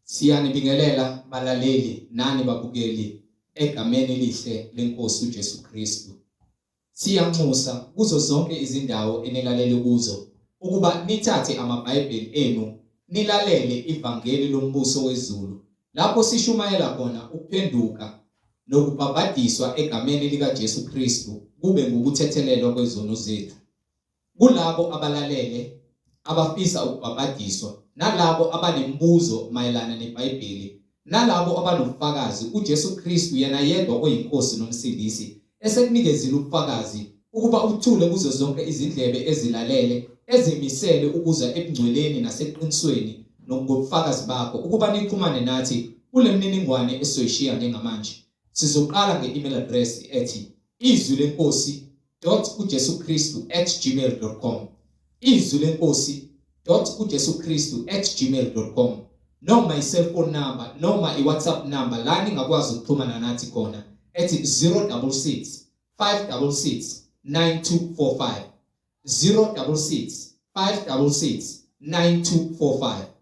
Siyanibingelela balaleli nani babukeli egameni elihle lenkosi uJesu Kristu. Siyanxusa kuzo zonke izindawo enilalele kuzo ukuba nithathe amaBhayibheli enu nilalele ivangeli lombuso wezulu lapho sishumayela khona ukuphenduka nokubhabhadiswa egameni likaJesu Kristu kube ngukuthethelelwa kwezono zethu. Kulabo abalalele, abafisa ukubhabhadiswa, nalabo abanemibuzo mayelana neBhayibheli, nalabo abanobufakazi, uJesu Kristu, yena yedwa oyiNkosi noMsindisi, esekunikezile ubufakazi, ukuba uthule kuzo zonke izindlebe ezilalele, ezimisele ukuza ebungcweleni naseqinisweni ngobufakazi bakho, ukuba nixhumane nathi kule mininingwane esizoyishiya njengamanje. Sizoqala nge-email address ethi izwi lenkosi dot uJesu Kristu at gmail dot com izwi lenkosi dot uJesu Kristu at gmail dot com noma i-cellphone number noma i-WhatsApp number la ningakwazi ukuxhumana nathi khona ethi 066 566 9245 066 566 9245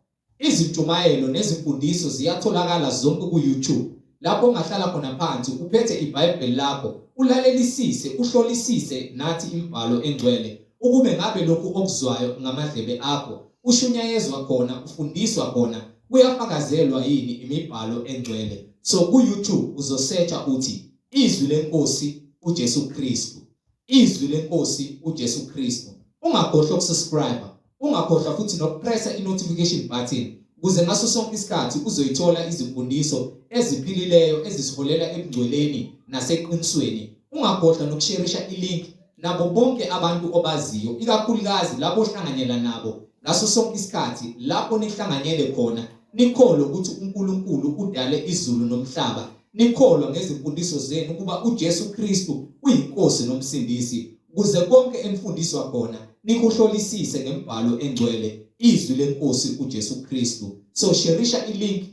Izintshumayelo nezimfundiso ziyatholakala zonke ku-YouTube lapho ongahlala khona phansi uphethe iBhayibheli lakho ulalelisise uhlolisise nathi imibhalo engcwele ukube ngabe lokhu okuzwayo ngamadlebe akho ushunyayezwa khona ufundiswa khona kuyafakazelwa yini imibhalo engcwele so ku-YouTube uzosearcha uthi izwi lenkosi uJesu Kristu izwi lenkosi uJesu Kristu ungakhohlwa ukusubscribe Ungakhohlwa futhi nokupressa i-notification button ukuze ngaso sonke isikhathi uzoyithola izimfundiso eziphilileyo ezisiholela ebungcweleni naseqinisweni. Ungakhohlwa nokusherisha i-link nabo bonke abantu obaziyo, ikakhulukazi labo ohlanganyela nabo ngaso sonke isikhathi lapho nihlanganyele khona nikholwe ukuthi uNkulunkulu udale izulu nomhlaba, nikholwa ngezimfundiso zenu ukuba uJesu Kristu uyiNkosi noMsindisi, ukuze konke enifundiswa khona nikuhlolisise ngembhalo engcwele izwi lenkosi uJesu Kristu so sherisha ilink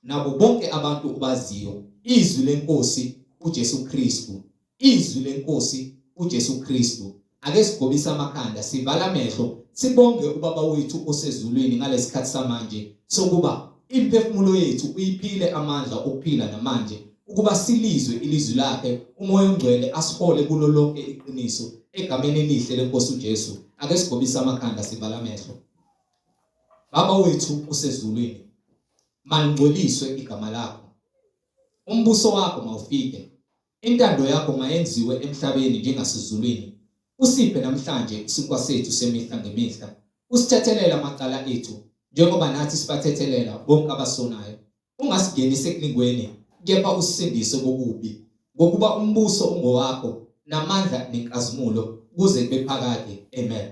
nabo bonke abantu obaziyo izwi lenkosi uJesu Kristu izwi lenkosi uJesu Kristu ake sigobise amakhanda sivala amehlo sibonge ubaba wethu osezulwini ngalesikhathi samanje sokuba imphefumulo yethu uyiphile amandla okuphila namanje ukuba silizwe ilizwi lakhe umoya ongcwele asihole kulo lonke iqiniso egameni elihle lenkosi uJesu ake sigobise amakhanda sivala amehlo Baba wethu osezulwini malingcweliswe igama lakho umbuso wakho mawufike intando yakho mayenziwe emhlabeni njengasezulwini usiphe namhlanje isinkwa sethu semihla ngemihla usithethelele amacala ethu njengoba nathi sibathethelela bonke abasonayo Ungasingenisi ekulingweni, kepha usisindise kokubi. Ngokuba umbuso ungowakho, namandla nenkazimulo, kuze kube phakade. Amen.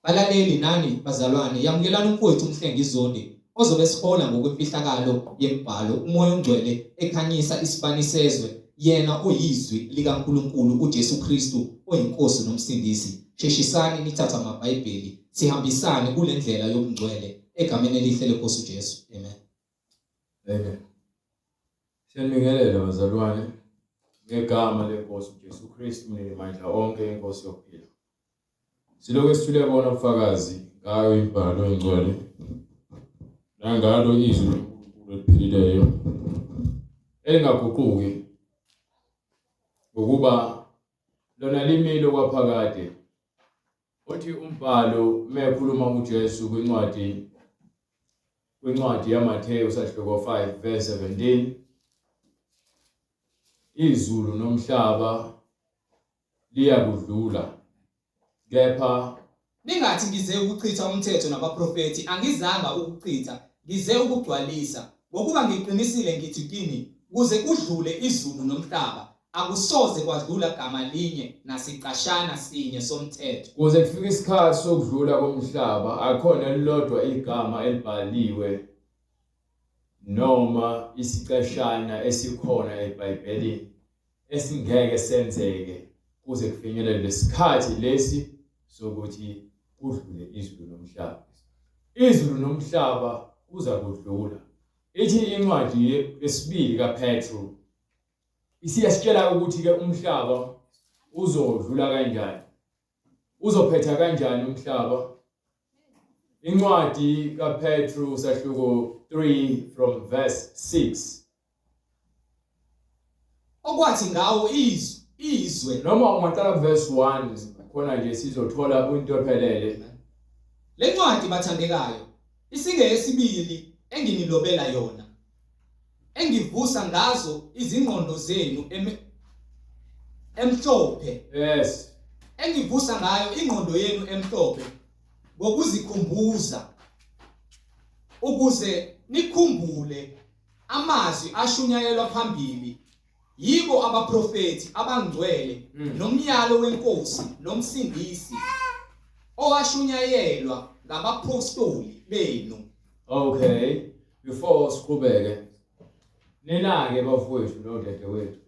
Balaleli nani bazalwane, yamukelani umfowethu uMhlengi Zondi ozobe esihola ngokwemfihlakalo yemibhalo, uMoya oNgcwele ekhanyisa isibani sezwe, yena oyizwi likaNkulunkulu uJesu Kristu oyiNkosi noMsindisi. Sheshisani nithathe amaBhayibheli, sihambisane kule ndlela yobungcwele egameni elihle leNkosi uJesu. Amen. Amen. Siyanibingelela bazalwane ngegama lenkosi uJesu Kristu mninimandla onke inkosi yokuphila. Silokhu esithule bona ubufakazi ngayo imibhalo engcwele nangalo izwi loNkulunkulu eliphilileyo elingaguquki ngokuba lona limile kwaphakade. Uthi umbhalo mekhuluma uJesu kwincwadi kwincwadi yaMathewu sahluko 5 verse 17 izulu nomhlaba liyakudlula kepha Ningathi ngize ukuchitha umthetho nabaprofethi, angizanga ukuchitha, ngize ukugcwalisa. Ngokuba ngiqinisile ngithi kini, kuze kudlule izulu nomhlaba, Akusoze kwadlula gama linye nasicashana sinye somthetho. Kuze kufike isikhathi sokudlula komhlaba, akukho nelilodwa igama elibhaliwe noma isiceshana esikhona eBhayibhelini esingeke senzeke kuze kufinyelele lesikhathi lesi sokuthi kudlule izulu nomhlaba. Izulu nomhlaba kuza kudlula. Ithi incwadi yesibili kaPetru Isiyasitshela ukuthi-ke umhlaba uzodlula kanjani, uzophetha kanjani umhlaba. Incwadi kaPetru sahluko 3 from verse 6. Okwathi ngawo izwe izwe Noma ungaqala verse 1 khona nje sizothola into ephelele. Lencwadi bathandekayo isingeyesibili enginilobela yona engivusa ngazo izingqondo zenu emhlophe. Yes. Engivusa ngayo ingqondo yenu emhlophe ngokuzikhumbuza ukuze nikhumbule amazwi ashunyayelwa phambili yibo abaprofethi abangcwele nomyalo wenkosi nomsindisi owashunyayelwa ngabapostoli benu. Okay, before siqhubeke nina-ke bafowethu nodadewethu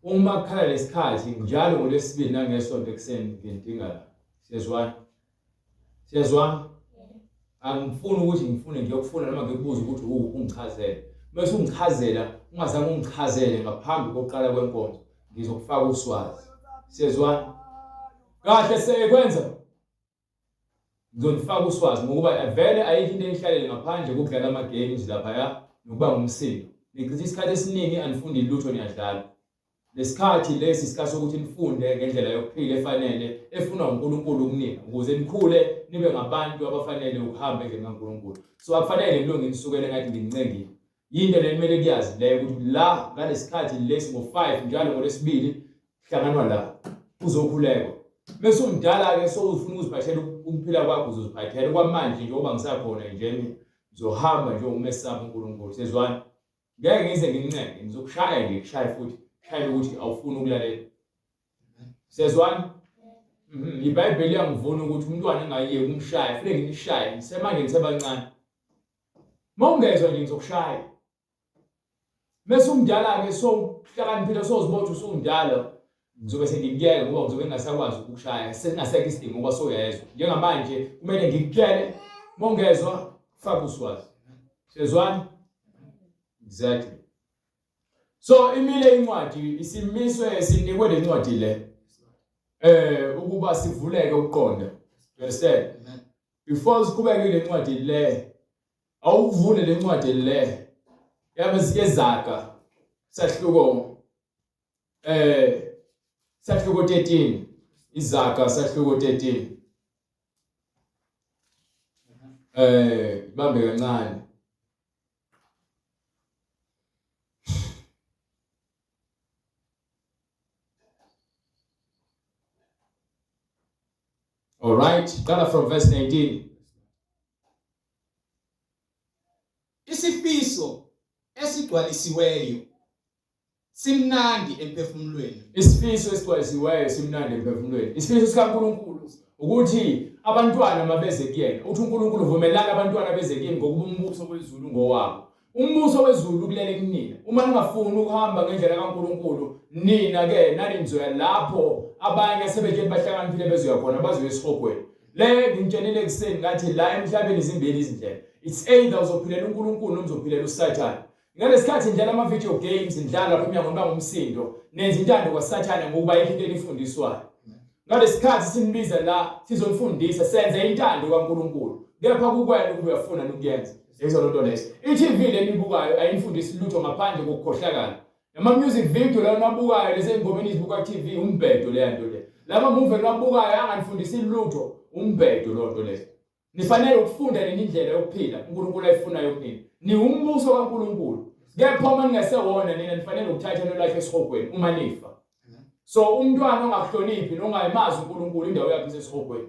uma kukhala lesikhathi njalo ngolwesibili nangesonto ekuseni ngidinga la siyezwana Siyezwana? Angifuni ukuthi ngifune ngiyokufuna noma ngikubuze ukuthi ukuphi ungichazele. Bese ungichazela ungazange ungichazele ngaphambi kokuqala kwenkonzo ngizokufaka uswazi. Siyezwana? Kahle sekwenza. Ngizonifaka uswazi ngokuba vele ayikho into enihlalele ngaphandle kokudlala ama games laphaya nokuba ngumsindo. Nichitha isikhathi esiningi anifundi lutho niyadlala. Lesikhathi lesi isikhathi sokuthi nifunde ngendlela yokuphila efanele efunwa uNkulunkulu kunina ukuze nikhule nibe ngabantu abafanele ukuhamba endleleni kaNkulunkulu. So akufanele ngilunge ngisukele ngathi nginincengile. Yinto le kumele kuyazi leyo ukuthi la ngalesikhathi lesi ngo-5 njalo ngolwesibili hlanganwa la kuzokhulekwa. Mese umdala-ke sowufuna ukuziphathela ukuphila kwakho uzoziphathela okwamanje njengoba ngisakhona nje mina ngizohamba njengokumesaba uNkulunkulu. Sezwana? Ngeke ngize ngincenge, ngizokushaya nje kushaye futhi, kushayele ukuthi awufuni ukulalela. Siyazwana? Mhm, iBhayibheli liyangivuna ukuthi umntwana engayeki umshaya, kufanele nginishaye, ngisemanje ngisebancane. Uma ungezwa nje ngizokushaya. Mese umdala-ke sowuhlakaniphile sowuzibona ukuthi usumdala ngizobe sengikuyeka ngoba ngizobe ngingasakwazi ukukushaya sengingasekho isidingo ngoba sowuyezwa. Njengamanje kumele ngikutshele uma ungezwa faka uswazi. Siyezwana? Exactly. So imile incwadi isimiswe sinikwe lencwadi le eh ukuba sivuleke ukuqonda. You understand? Before siqhubeke lencwadi le awuvule lencwadi le yabeziyezaga sahluko eh sahluko 13 izaga sahluko 13 eh bambe kancane All right, qala from verse 19. Isifiso esigcwalisiweyo Simnandi emphefumulweni. Isifiso esigcwalisiweyo simnandi emphefumulweni. Isifiso sikaNkulunkulu ukuthi abantwana mabeze kuyena. Uthi uNkulunkulu vumelani abantwana beze kimi ngokuba umbuso wezulu ngowabo. Umbuso wezulu kulele kunina. Uma ningafuni ukuhamba ngendlela kaNkulunkulu, nina ke nani nizoya lapho abanye asebetsheni bahlakaniphile bezoya khona bazoya esihogweni. Le ngimtshelile ekuseni ngathi la emhlabeni zimbili izindlela. It's either uzophilela uNkulunkulu noma uzophilela uSathane. Ngalesikhathi nidlala ama video games nidlala lapha emnyango nibanga umsindo nenza intando kwaSathane ngokuba ayikho into enifundiswayo. Ngalesikhathi sinibiza la sizonifundisa senze intando kaNkulunkulu kepha kukwena ukuba uyafuna ukuyenza. Yizwa lonto leyo. I-TV le enibukayo ayinifundisi lutho ngaphandle kokukhohlakala. Nama music video lawo niwabukayo lezi ngoma enizibuka ku-TV umbhedo leya nto le. Lama movie eniwabukayo anganifundisi lutho umbhedo lonto leyo. Nifanele ukufunda nini indlela yokuphila uNkulunkulu ayifunayo kunina. Niwumbuso kaNkulunkulu. Kepha uma ningesewona nina nifanele ukuthatha nolahlwe esihogweni uma nifa. So umntwana ongakuhloniphi nongayimazi uNkulunkulu indawo yakhe isesihogweni.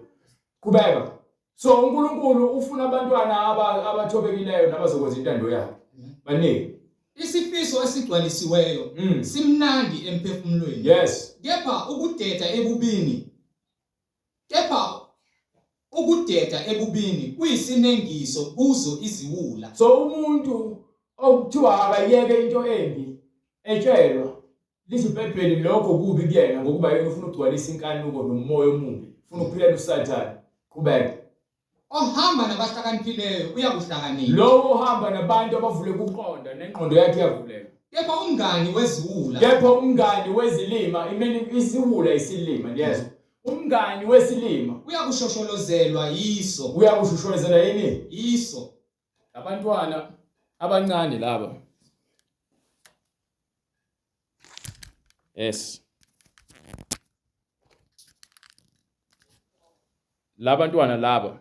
Qhubeka. So uNkulunkulu ufuna abantwana abathobekileyo nabazokwenza intando yakhe. Baningi. Isifiso esigcwalisiweyo simnandi emphefumulweni. Yes. Kepha ukudeda ebubini Kepha ukudeda ebubini kuyisinengiso kuzo iziwula. So umuntu okuthiwa akayeke into embi etshelwa lithi iBhayibheli lokho kubi kuyena ngokuba yena ufuna ukugcwalisa inkanuko nomoya omubi ufuna ukuphilela uSathane qhubeka Ohamba nabahlakaniphileyo uyakuhlakanipha. Lowo ohamba nabantu abavuleka ukuqonda nengqondo yakhe iyavuleka. Kepha umngani weziwula. Kepha umngani wezilima imeni isiwula isilima niyezwa. Umngani wesilima uyakushosholozelwa yiso. Uyakushosholozelwa yini? Yiso. Abantwana abancane laba. Yes. Labantwana laba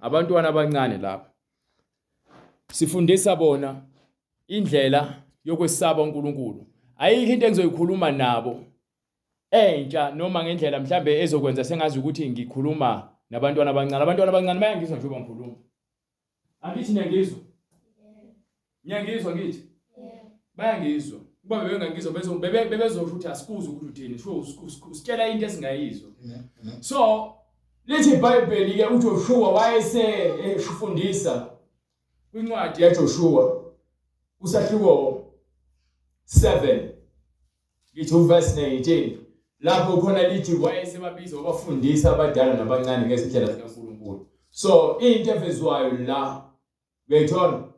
abantwana abancane laba sifundisa bona indlela yokwesaba uNkulunkulu. Ayikho into engizoyikhuluma nabo entsha noma ngendlela mhlambe ezokwenza sengazi ukuthi ngikhuluma nabantwana abancane. Abantwana abancane bayangizwa njengoba ngikhuluma. Angithi niyangizwa? Niyangizwa ngithi? Bayangizwa. Kuba bebengangizwa bezo bebezosho ukuthi asikuzwa ukuthi uthini. Sho usitshela into esingayizwa. So lithi iBhayibheli ke uJoshua wayese efundisa kwincwadi yaJoshua usahluko 7 ngithi uverse 19 lapho khona lithi wayesebabiza wabafundisa abadala nabancane ngezindlela zikaNkulunkulu. So into evezwayo la uyayithola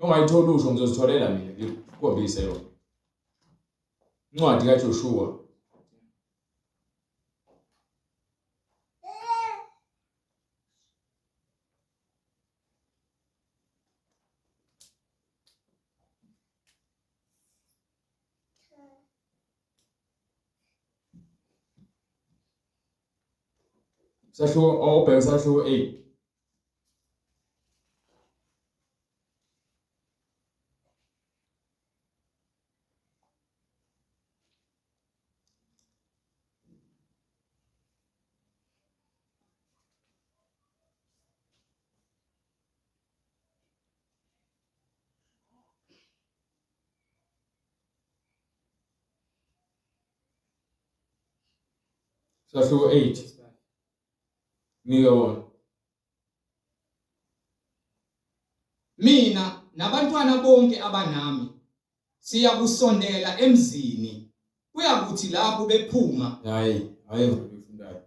Ungayithola usho ngizozitholela mina ngikukhombise yona. Incwadi kaJoshua Sahluko obheka sahluko 8. Sahluko 8. Nike wona. Mina nabantwana bonke abanami siyakusondela emzini kuyakuthi lapho bephuma Hayi, hayi ufundayo.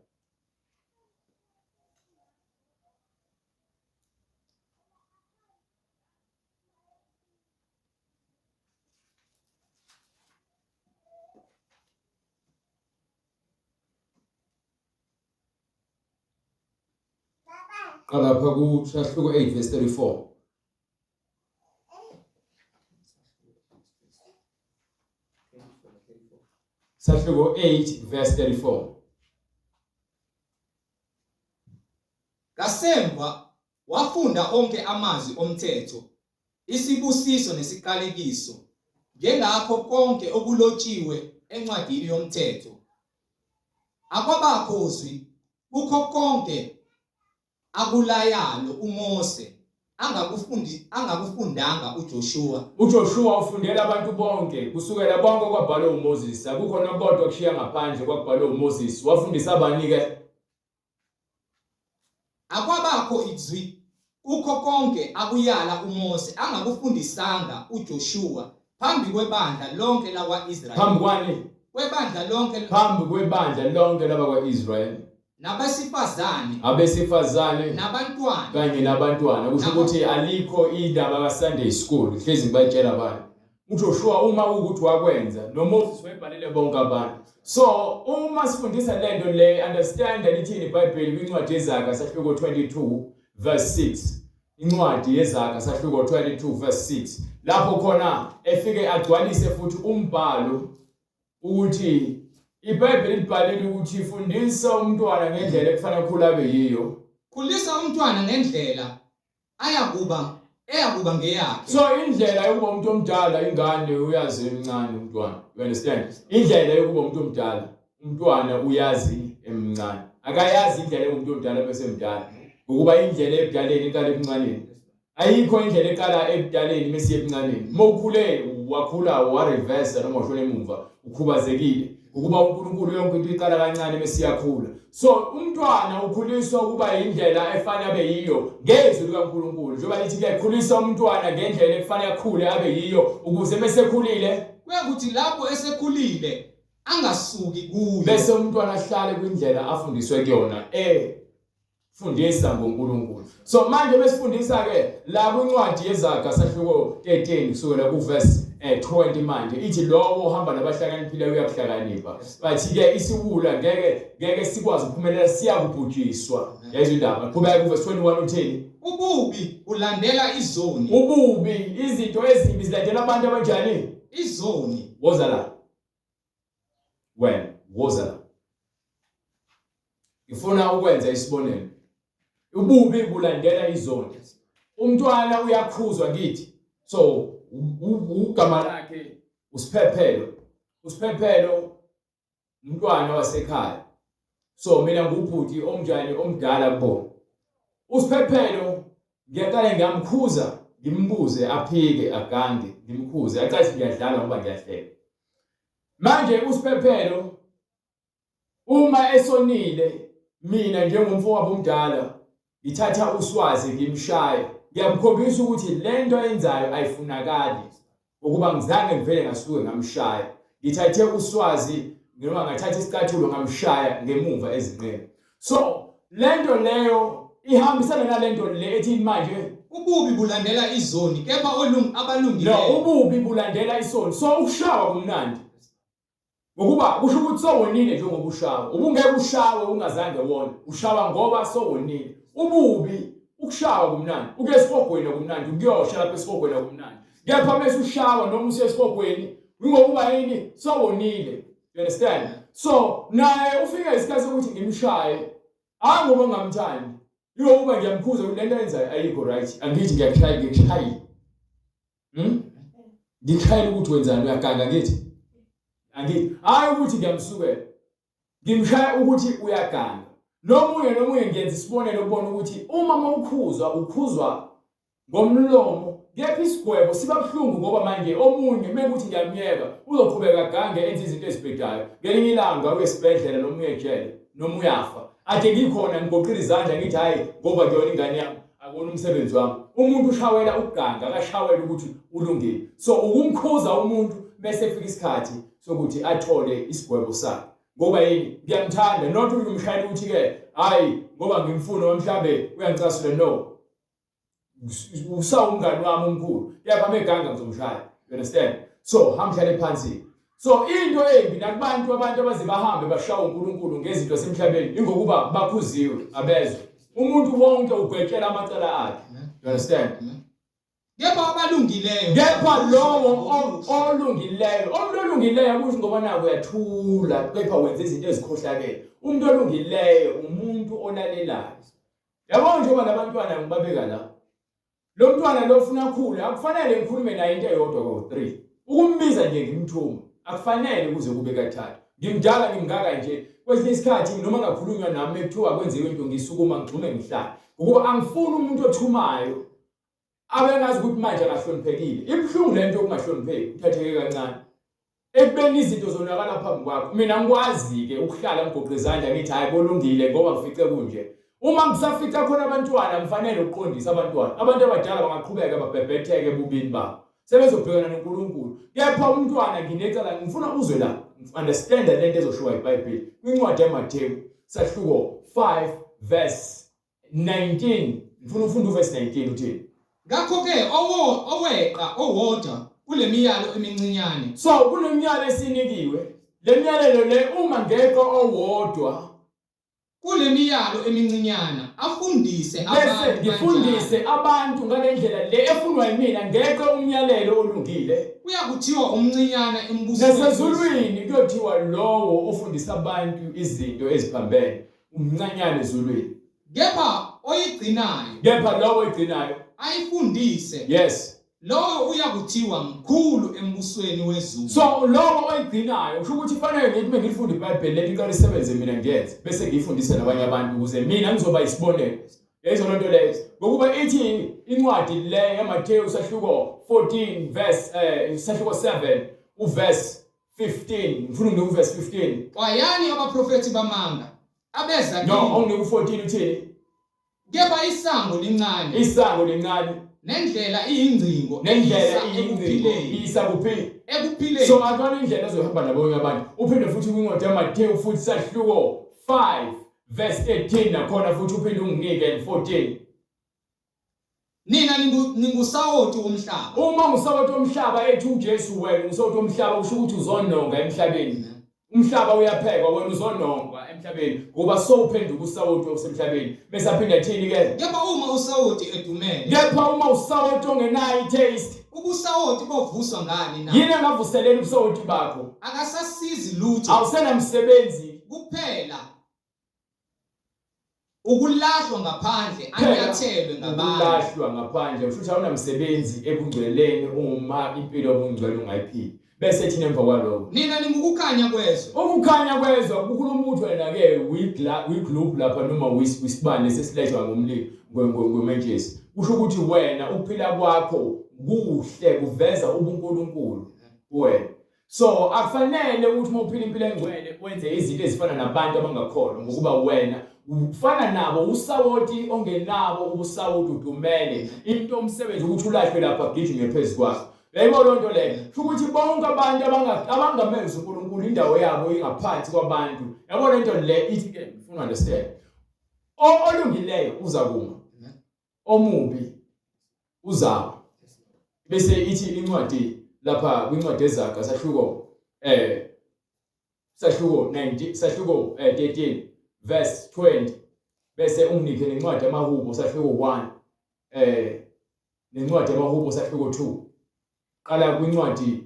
Qala lapha ku-Sahluko 8 verse 34. Sahluko 8 verse 34. Ngasemva wafunda onke amazwi omthetho, isibusiso nesiqalekiso, njengakho konke okulotshiwe encwadini yomthetho. Akwabakho zwi kukho konke akulayalo uMose angakufundi angakufundanga uJoshuwa. UJoshuwa ufundela abantu bonke kusukela bonke okwabhalwe uMoses, akukho nokodwa kushiya ngaphandle kwakubhalwe uMoses. Wafundisa bani ke? Akwabakho izwi kukho konke akuyala uMose angakufundisanga uJoshuwa phambi kwebandla lonke lakwa-Israyeli. Phambi kwani? Kwebandla lonke Phambi kwebandla lonke labakwa-Israyeli. Nabesifazane. Abesifazane. Nabantwana. Kanye nabantwana. Kusho ukuthi alikho indaba ka-Sunday school. Hlezi ngibatshela abantu. UJoshua uma ukuthi wakwenza noMoses wayebhalele bonke abantu. So uma sifundisa lento le understand lithini iBhayibheli kwincwadi yeZaga sahluko 22 verse 6. Incwadi yeZaga sahluko 22 verse 6 lapho khona efike agcwalise futhi umbhalo ukuthi iBhayibheli libhalile ukuthi fundisa umntwana ngendlela ekufanele akhule abe yiyo. Khulisa umntwana ngendlela ayakuba eyakuba ngeyakhe. So indlela yokuba umuntu omdala ingane uyazi emncane umntwana. You understand? Indlela yokuba umuntu omdala umntwana uyazi emncane. Akayazi indlela yokuba umuntu omdala bese emdala. Ngokuba indlela ebudaleni iqala ebuncaneni. Ayikho indlela eqala ebudaleni mesiye ebuncaneni. Uma ukhule wakhula wa reverse noma washona emuva ukhubazekile. Ukuba uNkulunkulu yonke into iqala kancane mesiyakhula. So umntwana ukhuliswa ukuba indlela efanele abe yiyo ngezwi likaNkulunkulu. Njengoba lithi ke khulisa umntwana ngendlela ekufanele akhule abe yiyo ukuze mesekhulile kuyakuthi lapho esekhulile angasuki kuyo bese umntwana ahlale kwindlela afundiswe kuyona. Fundisa ngoNkulunkulu. So manje besifundisa ke la kwincwadi yeZaga sahluko 13 kusukela ku verse 20 eh, manje ithi lowo ohamba nabahlakaniphileyo uyakuhlakanipha. But ke isiwula ngeke ngeke sikwazi ukuphumelela siyakubhujiswa. Yayizwa indaba. Qhubeka ku verse 21 uthini? Ububi bulandela izoni. Ububi izinto ezimbi zilandela abantu abanjani? Izoni. Woza la. Wena woza la. Ngifuna ukwenza isibonelo. Ububi bulandela izono. Umntwana uyakhuzwa ngithi. So ugama lakhe usiphephelo. Usiphephelo umntwana wasekhaya. So mina ngubhuti omnjani omdala kubona. Usiphephelo ngiyaqale ngiyamkhuza ngimbuze aphike agange ngimkhuze acathi ngiyadlala ngoba ngiyahleka. Manje usiphephelo Uma esonile mina njengomfowabo omdala ngithatha uswazi ngimshaye ngiyamkhombisa ukuthi le nto ayenzayo ayifunakali ngokuba ngizange ngivele ngasuke ngamshaya ngithathe uswazi noma ngathatha isicathulo ngamshaya ngemuva ezinqeni so le nto leyo ihambisana nale nto le ethi manje ububi bulandela izoni kepha abalungileyo no ububi bulandela isoni so ukushawa kumnandi Ngokuba kusho ukuthi sowonile njengoba ushawa. Ubungeke ushawe ungazange wone. Ushawa ngoba sowonile. Ububi ukushawa kumnandi. Ukuya esihogweni kumnandi, ukuyosha lapha esihogweni kumnandi. Kepha mase ushawa noma usiya esihogweni, ingokuba yini? Sowonile. You understand? So naye ufika isikhathi sokuthi ngimshaye. Hayi ngoba ngamthandi. Ingokuba ngiyamkhuza ukuthi lento ayenzayo ayikho right. Angithi ngiyakushaya ngikushayile. Ngikushayela ukuthi wenzani uyaganga ngithi. Angithi hayi ukuthi ngiyamsukela. Ngimshaya ukuthi uyaganga. Nomunye nomunye ngiyenza isibonelo ukubona ukuthi uma mawukhuzwa ukhuzwa ngomlomo kepha isigwebo siba buhlungu ngoba manje omunye mekuthi ngiyamyeka uzoqhubeka agange enze izinto ezibhedayo ngelinye ilanga uye esibhedlela noma uye ejele noma uyafa ade ngikhona ngigoqile izandla ngithi hayi ngoba kuyona ingane yami Akona umsebenzi wami. Umuntu ushawela ukuganga, akashawela ukuthi ulungile. So ukumkhuza umuntu bese kufika isikhathi sokuthi athole isigwebo sakhe. Ngoba yini? Ngiyamthanda not ukuthi ngimshayela ukuthi ke hayi ngoba ngimfuna mhlambe uyangicasula no. Usawumngani wami omkhulu. Kepha meganga ngizomshaya. You understand? So hamhlale phansi. So into embi nakubantu abantu abaze bahambe bashawa uNkulunkulu ngezinto zasemhlabeni ingokuba bakhuziwe abezwe. Umuntu wonke ugwetshela amacala akhe. You understand? Kepha abalungileyo Kepha lowo olungileyo, umuntu olungileyo akusho ngoba naku uyathula kepha wenza izinto ezikhohlakele. Umuntu olungileyo umuntu olalelayo. Yabo njengoba labantwana ngibabeka la. Lo mntwana lo ufuna akhule, akufanele ngikhulume naye into eyodwa kwawu-3. Ukumbiza nje ngimthuma, akufanele kuze kube kathathu. Ngimdala ngimngaka nje, kwesinye isikhathi noma ngakhulunywa nami ekuthiwa kwenziwe into ngisukuma ngigxume ngihlale. Ngokuba angifuni umuntu othumayo abengazi ukuthi manje akahloniphekile. Ibuhlungu le nto yokungahlonipheki, uthatheke kancane. Ekubeni izinto zonakala phambi kwakho mina ngikwazi-ke ukuhlala ngigoqe izandla ngithi hhayi kulungile ngoba ngifice kunje uma ngisafica khona abantwana ngifanele ukuqondisa abantwana abantu abadala bangaqhubeka babhebhetheke ebubini babo sebezobhekana noNkulunkulu kepha umntwana nginecala ngifuna uzwe la understand le nto ezoshiwa iBhayibheli kwincwadi yaMathewu sahluko 5 verse 19 ngifuna ufunda uverse 19 uthini Ngakho-ke owo oweqa owodwa kule miyalo emincinyane. So kunemiyalo esinikiwe. Le miyalelo le uma ngekho owodwa kule miyalo emincinyana afundise bese abantu ngifundise abantu ngale ndlela le efunwa yimina ngekho umyalelo olungile kuyakuthiwa umncinyana embusweni nasezulwini kuyothiwa lowo ofundisa abantu izinto eziphambene umncanyana ezulwini Kepha oyigcinayo. Kepha lowo oyigcinayo. Ayifundise. Yes. Lowo uyakuthiwa mkhulu embusweni wezulu. So lowo oyigcinayo kusho ukuthi kufanele ngithi mengilifunda iBhayibheli leli liqale lisebenze mina ngiyenze bese ngiyifundise nabanye abantu ukuze mina ngizoba isibonelo. Yayizo lonto leyo. Ngokuba ithi incwadi le yaMathewu sahluko 14 verse eh sahluko 7 uverse 15 ngifuna unginike uverse 15. Xwayani abaprofethi bamanga abeza No, kimi. onginike u14 uthini? Kepha isango lincane Isango lincane nendlela iyingcingo nendlela eyisa iyingcingo ekuphileni iyisa kuphi? ekuphileni So akuyona indlela ozohamba nabonke abantu. Uphinde futhi kwincwadi yaMathewu futhi sahluko 5 Verse 13 nakhona futhi uphinde unginike and 14. Nina ningusawoti womhlaba. Uma ngusawoti womhlaba ethi uJesu wena ungusawoti womhlaba kusho ukuthi uzononga emhlabeni. Umhlaba uyaphekwa wena uzonongwa emhlabeni ngoba sowuphenduka usawoti osemhlabeni. Bese aphinda athini ke? Kepha uma usawoti edumele. Kepha uma usawoti ongenayo i-taste. Ubusawoti bovuswa ngani na? Yini engavuselela ubusawoti bakho? Akasasizi lutho. Awusenamsebenzi. Kuphela ukulahlwa ngaphandle anyathelwe ngabantu. Ukulahlwa ngaphandle kusho ukuthi awunamsebenzi ebungcweleni uma impilo yobungcwele ungayiphili. Bese thina emva kwaloko. Nina ningukukhanya kwezwe. Ukukhanya kwezwe kukhuluma ukuthi wena ke wi-globe lapha noma wisibani lesi esilethwa ngomlilo ngomentshisi. Kusho ukuthi wena ukuphila kwakho kuhle kuveza ubuNkulunkulu kuwena. So akufanele ukuthi uma uphila impilo engcwele wenze izinto ezifana nabantu abangakholwa ngokuba wena ufana nabo usawoti ongenabo ubusawoti udumele into umsebenzi ukuthi ulahlwe lapha gijime phezu kwakho. Yayibona loo nto leyo. Kusho ukuthi bonke abantu abangamenzi uNkulunkulu indawo yabo ingaphansi kwabantu. Yabona into le ithi ke ngifuna understand. Olungileyo uza kuma. Omubi uzawa. Bese ithi incwadi lapha kwincwadi ezaga sahluko sahluko 90 sahluko 13 verse 20 bese unginike nencwadi yamahubo sahluko 1 nencwadi yamahubo sahluko 2 qala kwincwadi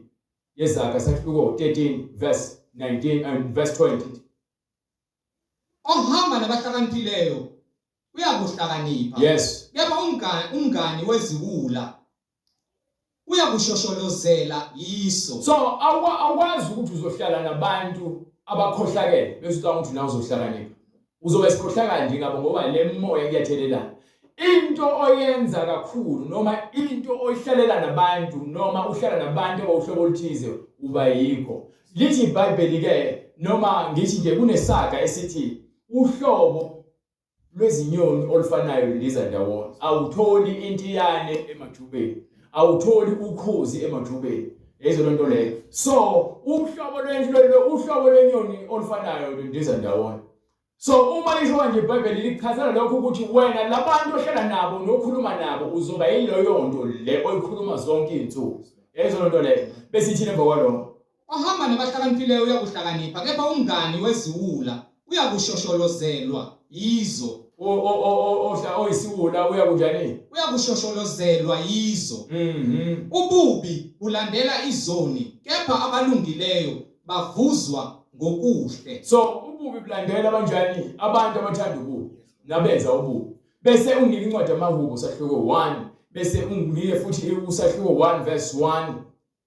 yezaga sahluko 13 verse 19 and verse 20. Ohamba nabahlakaniphileyo uyakuhlakanipha. Yes. Kepha umngani weziwula uyakushosholozela yiso. So awukwazi ukuthi uzohlala nabantu abakhohlakele bese ucabanga ukuthi nawe uzohlakanipha. Uzoba isikhohlakala njengabo ngoba le moya kuyathelelana. Into oyenza kakhulu noma into oyihlalela nabantu noma uhlala nabantu abawuhlobo oluthize uba yikho. Lithi iBhayibheli ke noma ngithi nje kunesaga esithi uhlobo lwezinyoni olufanayo lundiza ndawonye. Awutholi intiyane emajubeni, awutholi ukhozi emajubeni. Yezo lonto leyo. So uhlobo uhlobo lwenyoni olufanayo lundiza ndawonye. So uma lisho kanje iBhayibheli lichazela lokho ukuthi wena labantu ohlala nabo nokhuluma nabo uzoba yileyo nto le oyikhuluma zonke izinsuku. Yezo lonto leyo. Bese ithini emva kwalokho? Ohamba nabahlakaniphileyo uyakuhlakanipha, kepha umngani weziwula uyakushosholozelwa yizo. Oyisiwula uyakunjani? Uyakushosholozelwa yizo. Ububi bulandela izoni, kepha abalungileyo bavuzwa ngokuhle. So ububi bulandela abanjani? Abantu abathanda ububi nabenza ububi. Bese unginike incwadi yamaHubo sahluko 1, bese unginike futhi usahluko 1 verse 1.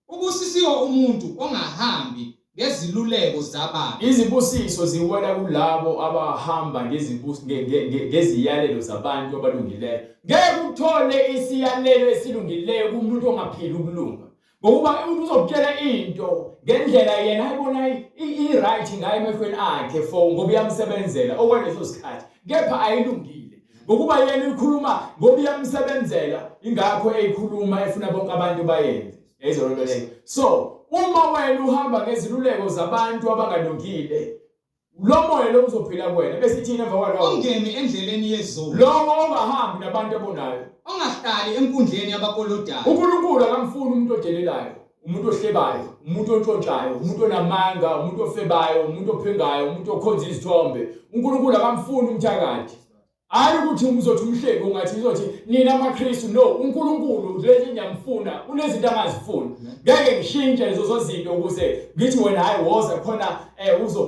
Ubusisiwe umuntu ongahambi ngeziluleko zababi. Izibusiso ziwela kulabo abahamba ngeziyalelo zabantu abalungileyo. Ngeke uthole isiyalelo esilungileyo kumuntu ongaphili ukulunga. Ngokuba umuntu uzokutshela into ngendlela yena ayibona i-right ngayo emehlweni akhe for ngoba iyamsebenzela okwaleso sikhathi, kepha ayilungile. Ngokuba yena uyikhuluma ngoba iyamsebenzela, ingakho eyikhuluma efuna bonke abantu bayenze. Yayizwa lento leyo. So uma wena uhamba ngeziluleko zabantu abangalungile, lo moya lo uzophila kuwena. Bese ithini emva kwalokho? Ongemi endleleni yezoni. Lowo ongahambi nabantu abonayo. Ongahlali enkundleni yabakolodayo. uNkulunkulu akamfuni umuntu odelelayo, umuntu ohlebayo, umuntu ontshontshayo, umuntu onamanga, umuntu ofebayo, umuntu ophingayo, umuntu okhonza izithombe. uNkulunkulu akamfuni umthakathi. Hayi ukuthi uzothi umhleki ungathi uzothi nina amaKristu, no, uNkulunkulu lezi ngiyamfuna, unezinto angazifuni. Ngeke ngishintshe lezo zinto ukuze ngithi wena hayi woza khona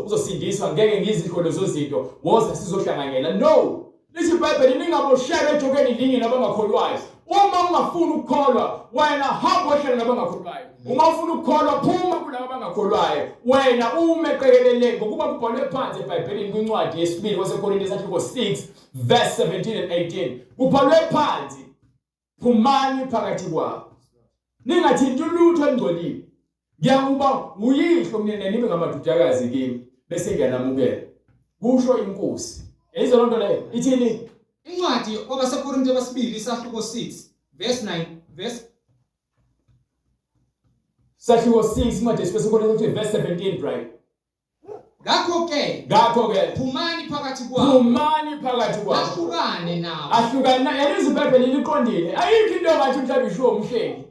uzosindiswa, ngeke ngizisho lezo zinto, woza sizohlanganyela. No, lithi iBhayibheli ningaboshelwa ejokeni linye nabangakholwayo. Uma ungafuni ukukholwa wena hamba ohlala nabangakholwayo. Uma ufuna ukukholwa phuma kulabo abangakholwayo, wena ume qekelele, ngokuba kubhalwe phansi eBhayibhelini kwincwadi yesibili kwaseKorinte isahluko 6 verse 17 and 18, kubhalwe phansi, phumani phakathi kwabo, ningathinti lutho olungcolile, ngiyakuba uyihlo kunina, nibe ngamadodakazi kimi, bese ngiyanamukela, kusho iNkosi. Yayizwa loo nto leyo ithini? Incwadi kwabaseKorinte basibili isahluko 6 verse 9 verse Sahluko 6 incwadi yesiBesekorinte verse 17, right? Ngakho-ke Ngakho-ke phumani phakathi kwabo, phumani phakathi kwabo. nahlukane nabo. Ahlukana yalizwi iBhayibheli liqondile. Ayikho into engathi mhlawumbe ishiwo umhlengi.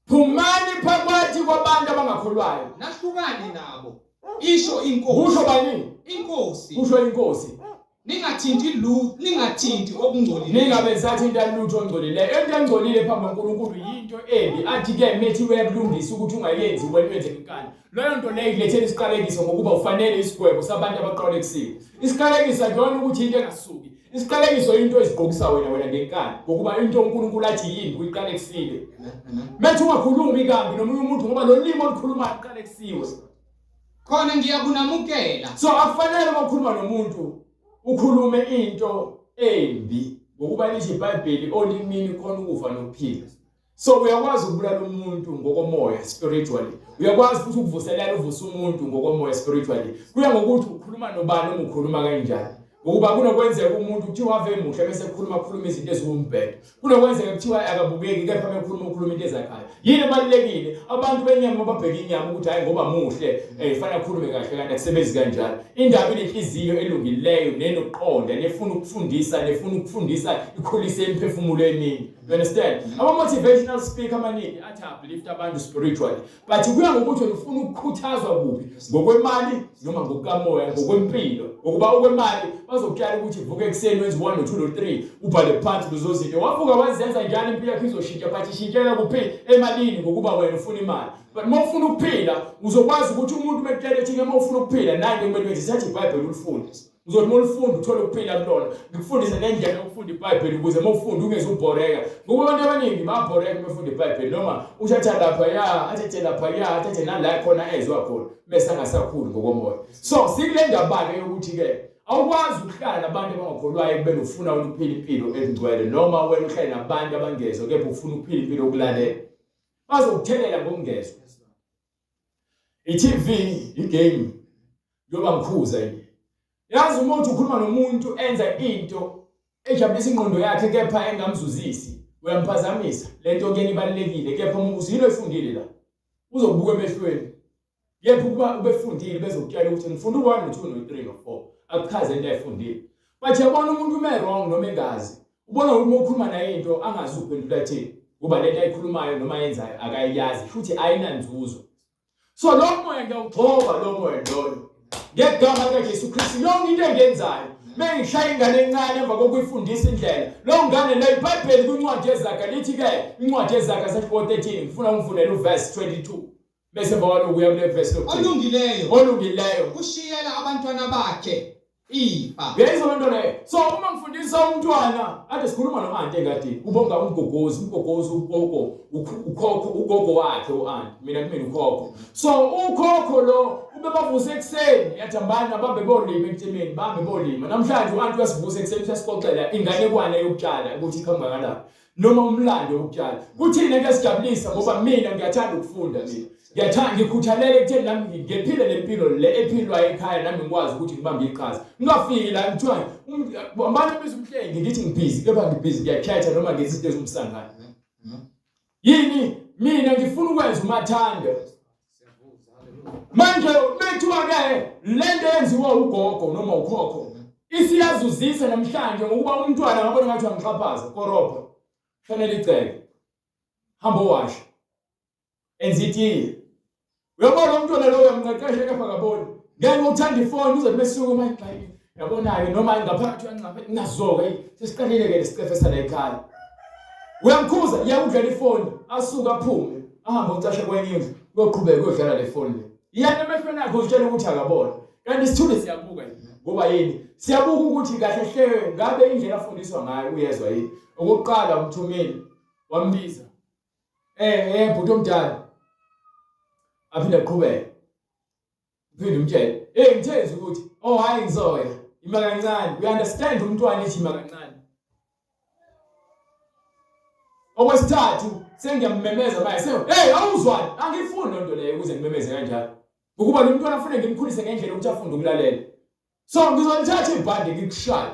Phumani phakathi kwabantu abangakholwayo. Nahlukane nabo, isho inkosi. Kusho bani? Inkosi. Kusho inkosi. Ningathinti lu, ningathinti okungcolileyo. Ningabe nisathinta lutho ongcolileyo. Into engcolile phambi kwaNkulunkulu yinto embi. Athi ke methi uyakulungisa ukuthi ungayenzi wena uyenze ngenkani. Leyo nto leyo ikulethela isiqalekiso ngokuba ufanele isigwebo sabantu abaqalekisiwe. Isiqalekiso akuyona ukuthi into engasuki. Isiqalekiso into ezigqokisa wena wena ngenkani ngokuba into uNkulunkulu athi yini uyiqalekisile. Methi ungakhulumi kambi nomunye umuntu ngoba lo limi olukhulumayo uqalekisiwe. Khona ngiyakunamukela. So akufanele uma ukhuluma nomuntu ukhulume into embi ngokuba lithi iBhayibheli olimini khona ukufa nokuphila. So uyakwazi ukubulala umuntu ngokomoya spiritually. Uyakwazi futhi ukuvuselela uvuse umuntu ngokomoya spiritually. Kuya ngokuthi ukhuluma nobani noma ukhuluma kanjani. Ngokuba kunokwenzeka umuntu kuthiwa ave muhle bese ekhuluma khuluma izinto eziwumbhedo. Kunokwenzeka kuthiwa akabukeki kepha mekhuluma ukhuluma into ezakhayo. Yini ebalulekile? Abantu benyama babheka inyama ukuthi hayi ngoba muhle eh fanele akhulume kahle kanti akusebenzi kanjalo. Indaba inenhliziyo elungileyo nenokuqonda nefuna ukufundisa nefuna ukufundisa ikhulise imiphefumulo eminingi. You understand? Ama motivational speaker amaningi athi uplift abantu spiritually. But kuya ngokuthi wena ufuna ukukhuthazwa kuphi, ngokwemali noma ngokukamoya, ngokwempilo. Ngokuba okwemali bazokutshela ukuthi vuka ekuseni wenze 1 no 2 no 3, ubhale phansi lezo zinto. Wavuka wazenza njalo impilo yakho izoshintsha but ishintshela kuphi? Emalini ngokuba wena ufuna imali. But uma ufuna ukuphila uzokwazi ukuthi umuntu mekutshela ethi uma ufuna ukuphila nanto kumele wenze sathi iBhayibheli ulifunde. Uzothi uma ulifunda uthole ukuphila kulona. Ngikufundise nendlela yokufunda iBhayibheli ukuze uma ufunda ungeze ubhoreka. Ngoba abantu abaningi bayabhoreka uma befunda iBhayibheli noma uthatha lapha ya, athathe lapha ya, athathe nala khona ezwa khona bese angasakhuli ngokomoya. So sikule ndaba-ke yokuthi-ke awukwazi ukuhlala nabantu abangakholwayo ekubeni ufuna wena ukuphila impilo engcwele noma wena uhlale nabantu abangezwa kepha ufuna ukuphila impilo yokulalela. Bazokuthelela ngokungezwa. I-TV igame yoba ngikhuza yini. Yazi uma uthi ukhuluma nomuntu enza into ejabulisa ingqondo yakhe kepha engamzuzisi uyamphazamisa. Lento kuyena ibalulekile kepha uma uzilo efundile la uzokubuka emehlweni. Kepha ukuba ubefundile bezokutshela ukuthi ngifunda u-1 no-2 no-3 no-4 akuchaze into ayifundile. But yabona umuntu uma wrong noma engazi ubona uma ukhuluma naye into angazi uphendula athini ngoba lento ayikhulumayo noma ayenzayo akayazi futhi ayinanzuzo. So lo moya ngiyawugxoba lo moya loyo ngegama likaJesu Kristu yonke into engiyenzayo mengishaya ingane encane emva kokuyifundisa indlela lo ngane leyo iBhayibheli kwincwadi yeZaga lithi ke incwadi yeZaga sahluko 13 ngifuna ungifundele uverse 22 bese emva kwalokhu uya kule verse lokugcina Olungileyo olungileyo ushiyela abantwana bakhe ifa. Uyayizwa lento leyo? So uma ngifundisa umntwana, ade sikhuluma no-anti engadini, ubonga umgogozi, umgogozi ugogo, ukhokho, ugogo wakhe u-anti, mina kumina ukhokho. So ukhokho lo ubebavusa ekuseni, yathi hambani abambe bolima ekutimeni, bambe bolima. Namhlanje u-anti uyasivusa ekuseni usiyasixoxela inganekwane yokutshala ukuthi iqhamuka ngalaphi. Noma umlando wokutshala. Kuthina kuyasijabulisa ngoba mina ngiyathanda ukufunda mina. Ngiyathanda ngikhuthalele ekutheni nami ngiphile le mpilo le ephilwa ekhaya nami ngikwazi ukuthi ngibambe iqhaza. Ngingafiki la ngithiwa abantu biza umhlengi ngithi ngibhizi kepha ngibhizi ngiyakhetha noma ngenza izinto ezumsangano. Yini mina ngifuna ukwenza umathanda. Manje bethiwa ke lento yenziwa ugogo noma ukhokho isiyazuzisa namhlanje ngokuba umntwana ngabona ngathi uyangixhaphaza korobha fanele igceke hamba owasha enza itiye uyabona umntwana lowo uyamqeqesha kepha akaboni ngeke uthanda ifoni uzothi mesuku manje yabona-ke noma ngaphakathi uyancapha nazo-ke sesiqalile-ke lesicefe sala ekhaya uyamkhuza iyakudlela ifoni asuke aphume ahambe ucashe kwenye indlu uyoqhubeka uyodlala le foni le iyana emehlweni akhe uzitshela ukuthi akabona kanti isithule siyabuka nje ngoba yini siyabuka ukuthi kahle hle ngabe indlela afundiswa ngayo uyezwa yini okokuqala umthumile wambiza eh eh bhuti omdala aphinde aqhubeke uphinde umtshele hey ngithezi ukuthi oh hayi ngizoya ima kancane we understand umntwana ithi ima kancane okwesithathu sengiyamemeza manje se hey awuzwani angifuni lonto leyo ukuze ngimemeze kanjalo ngokuba lo mntwana afune ngimkhulise ngendlela ukuthi afunde ukulalela so ngizolithatha ibhande ngikushaye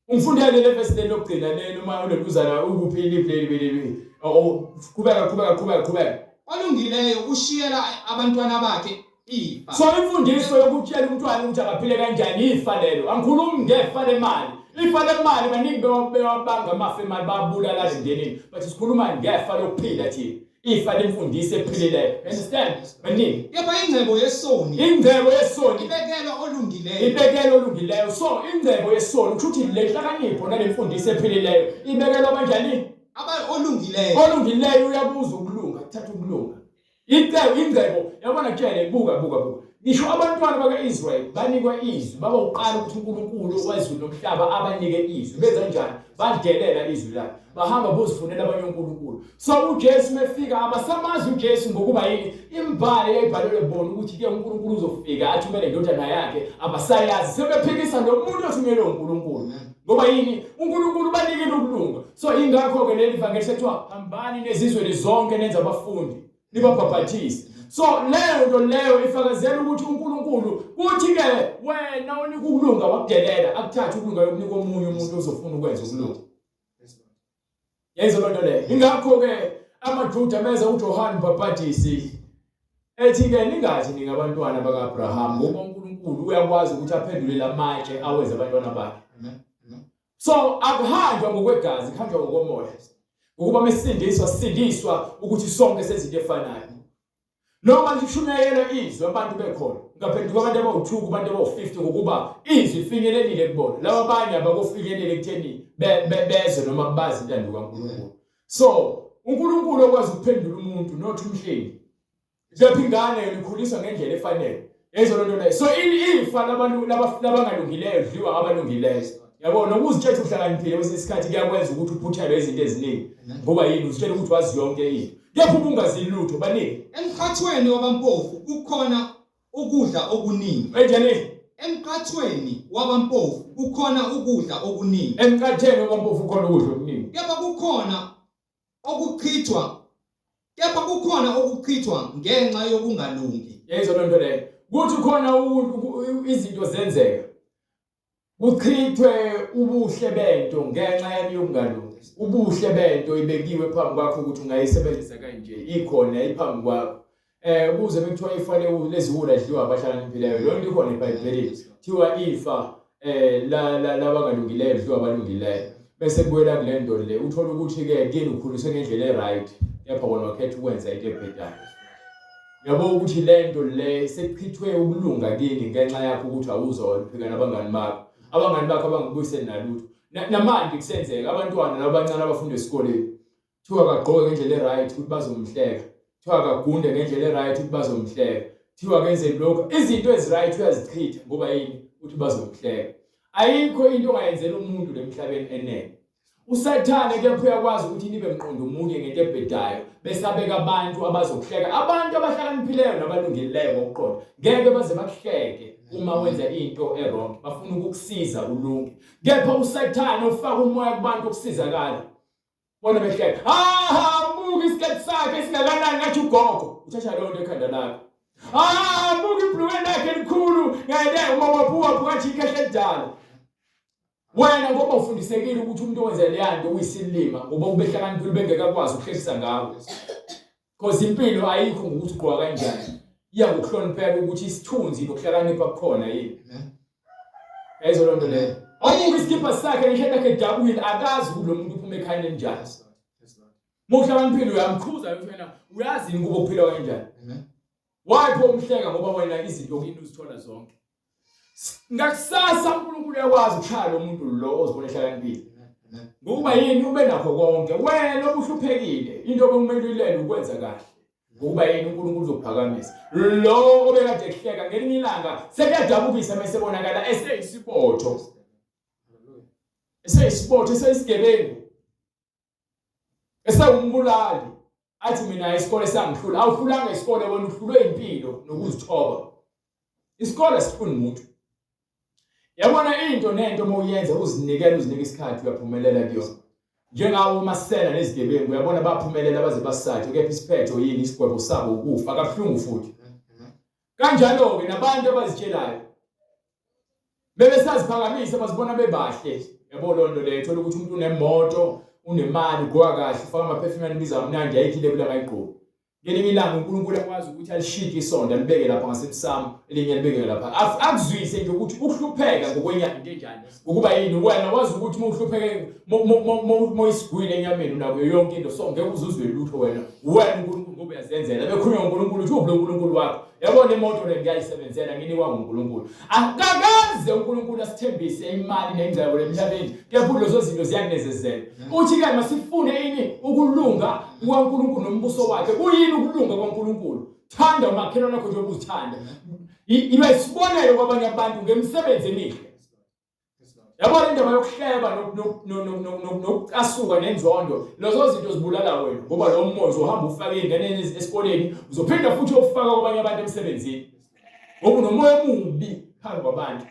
Ungifundele le verse leli lokugcina le noma ulentuzana ukuphi liphi leli leli. Oh qhubeka qhubeka qhubeka qhubeka. Olungileyo ushiyela abantwana bakhe Ifa. So imfundiso yokutshela umntwana ukuthi akaphile kanjani ifa lelo. Angikhulumi ngefa lemali. Ifa lemali baningi bewabanga amafa emali babulala emndenini. But sikhuluma ngefa lokuphila thina. Ifa lemfundiso ephilileyo. Understand? Baningi. Kepha ingcebo yesoni. Ingcebo yesoni ibekelwa olungileyo. Ibekelwa olungileyo. So ingcebo yesoni kusho ukuthi le nhlakanipho nalemfundiso ephilileyo ibekelwa kanjani? Aba olungileyo. Olungileyo uyabuza ukulunga, kuthatha ukulunga. Icebo, ingcebo, yabona kutshele, buka, buka, buka. Ngisho abantwana baka-Israyeli banikwa izwi, baba uqala ukuthi uNkulunkulu wezulu nomhlaba abanike izwi. Benza njani? Badelela izwi lakhe. Bahamba bozifunela abanye onkulunkulu. So uJesu mefika abasamazi uJesu ngokuba yini? Imbhalo eyayibhalelwe bona ukuthi ke uNkulunkulu uzofika athumele indodana yakhe, abasayazi. Sebephikisa lo muntu othunyelwe uNkulunkulu. Ngoba yini? uNkulunkulu ubanikile ukulunga. So ingakho ke leli vangeli sekuthiwa hambani nezizweni zonke nenze abafundi nibabhabhathise. So leyo nto leyo ifakazela ukuthi uNkulunkulu kuthi ke wena onika ukulunga wakudelela akuthathe ukulunga yokunika omunye umuntu ozofuna ukwenza ukulunga. Yayizwa loo nto leyo. Ingakho-ke amaJuda meza uJohane uMbhabhadisi ethi-ke ningathi ningabantwana baka-Abrahamu ngoba uNkulunkulu uyakwazi ukuthi aphendule la matshe awenze abantwana bakhe. So akuhanjwa ngokwegazi, kuhanjwa ngokomoya. Ngokuba mesindiswa sisindiswa ukuthi sonke senza into efanayo. Noma lishunyayelwa izwi abantu bekhona ngaphenduka abantu abawu-2 kubantu abawu-50 ngokuba izwi lifinyelelile kubona laba abanye abakufinyelele ekutheni bezwe noma bazi intando kaNkulunkulu so uNkulunkulu okwazi ukuphendula umuntu not umhlengi kepha ingane yona ikhuliswa ngendlela efanele Yezwa loo nto leyo. So ifa labantu labangalungileyo lidliwa abalungileyo. Yabo nokuzitshela ukuthi uhlakaniphile kwesinye isikhathi kuyakwenza ukuthi uphuthelwe izinto eziningi. Ngoba yini uzitshela ukuthi wazi yonke into. Kepha ubungazi lutho baningi. Emqhathweni wabampofu kukhona ukudla okuningi. Enjani? Emqhathweni wabampofu kukhona ukudla okuningi. Emqhathweni wabampofu kukhona ukudla okuningi. Kepha kukhona okuchithwa kepha kukhona okuchithwa ngenxa yokungalungi. Yayizwa loo nto leyo. Kuthi khona izinto zenzeka. Kuchithwe ubuhle bento ngenxa yami yokungalungi. Ubuhle bento ibekiwe phambi kwakho ukuthi ungayisebenzisa kanje. Ikhona iphambi kwakho. Eh kuze bekuthiwa ifa leziwula dliwa abahlakaniphileyo. Leyo nto ikhona eBhayibhelini. Kuthiwa ifa eh la labangalungileyo dliwa abalungileyo. Bese kubuyela kule nto le uthola ukuthi ke kini ukhuliswe ngendlela e-right kepha wena wakhetha ukwenza into ebhedayo. Yabo ukuthi le nto le sekuchithwe ukulunga kini ngenxa yakho ukuthi awuzwa waliphika nabangani bakho. Abangani bakho abangikubuyiseli nalutho. Namanje kusenzeka abantwana labancane abafunda esikoleni Kuthiwa akagqoke ngendlela e-right ukuthi bazomhleka. Kuthiwa akagunde ngendlela e-right ukuthi bazomhleka. Kuthiwa akenze lokhu. Izinto ezi-right uyazichitha ngoba yini? Uthi bazomhleka. Ayikho into ongayenzela umuntu le emhlabeni enele. USathane kepha uyakwazi ukuthi nibe mqondo munye ngento ebhedayo bese abeka abantu abazokuhleka abantu abahlakaniphileyo nabalungileyo ngokuqonda ngeke baze bakuhleke uma wenza into e-wrong bafuna ukukusiza ulunge kepha uSathane ufaka umoya kubantu okusizakala Bona behleka. Ha buka isikhathi sakhe singakanani ngathi ugogo. Uthatha leyo nto ekhanda lakhe. Ah buka ibhulukwe lakhe elikhulu. Ngeke uma waphuwa ngathi ikhehla elidala. Wena ngoba ufundisekile ukuthi umuntu owenza leya nto uyisilima ngoba ubehlakaniphile ubengeke akwazi ukuhlekisa ngawe. Because impilo ayikho ngokuthi ugqoka kanjani. Iya ngokuhlonipheka ukuthi isithunzi nokuhlakanipha kukhona yini. Yayizo loo nto leyo. Obuka isikibha sakhe ngisho lakhe edabukile akazi ukuthi lo muntu uphuma ekhayeni elinjani. Uma uhlakaniphile uyamkhuza ukuthi wena uyazi yini kuba uphila kanjani. Why pho umhleka ngoba wena izinto kini uzithola zonke. Ngakusasa uNkulunkulu uyakwazi ukushaya lo muntu lo ozibona ehlakaniphile. Ngokuba yini ube nakho konke wena obuhluphekile into obekumele uyilele ukwenza kahle. Ngokuba yini uNkulunkulu uzokuphakamisa. Lo obekade ehleka ngelinye ilanga sekuyadabukisa mase ebonakala eseyisibotho. Eseyisibotho eseyisigebengu. Esewumbulali athi mina isikole sangihlula awuhlulanga isikole wena uhlulwe impilo nokuzithoba isikole sifuna umuntu yabona into nento uma uyenza uzinikela uzinika isikhathi uyaphumelela kuyona njengawo umasela nezigebengu uyabona baphumelela baze basatshe kepha isiphetho yini isigwebo sabo ukufa kabuhlungu futhi kanjalo-ke nabantu abazitshelayo Bebesaziphakamisa bazibona bebahle. Yabo loo nto leyo thola ukuthi umuntu unemoto, unemali, ugqoka kahle, ufaka ama-perfume anibiza kamnandi, ayikho ilebula angayigqoki. Ngelinye ilanga uNkulunkulu akwazi ukuthi alishike isondo alibeke lapha ngasemsamo, elinye alibeke lapha. Akuzwise nje ukuthi ukuhlupheka ngokwenyama into enjani. Ngokuba yini wena wazi ukuthi uma uhlupheke moyisigwile enyameni unako yonke into so ngeke uzuzwe lutho wena. Wena uNkulunkulu ngoba uyazenzela. Bekhulunywa ngoNkulunkulu uthi uphi lo uNkulunkulu wakho. Yabona imoto le ngiyayisebenzela nginikwa nguNkulunkulu. Akakaze uNkulunkulu asithembise imali nengcebo lemhlabeni. Kepha lezo zinto ziyanezezela. Uthi ke masifune ini ukulunga kukaNkulunkulu nombuso wakhe. Kuyini ukulunga kwaNkulunkulu? Thanda umakhelwane wakho njengoba uzithanda. Iba isibonelo kwabanye abantu ngemisebenzi emihle. Yabona indaba yokuhleba nokucasuka nenzondo lezo zinto zibulala wena ngoba lo moya uzohamba ufake ey'nganeni esikoleni uzophinda futhi uyofaka kwabanye abantu emsebenzini ngoba unomoya omubi phambi kwabantu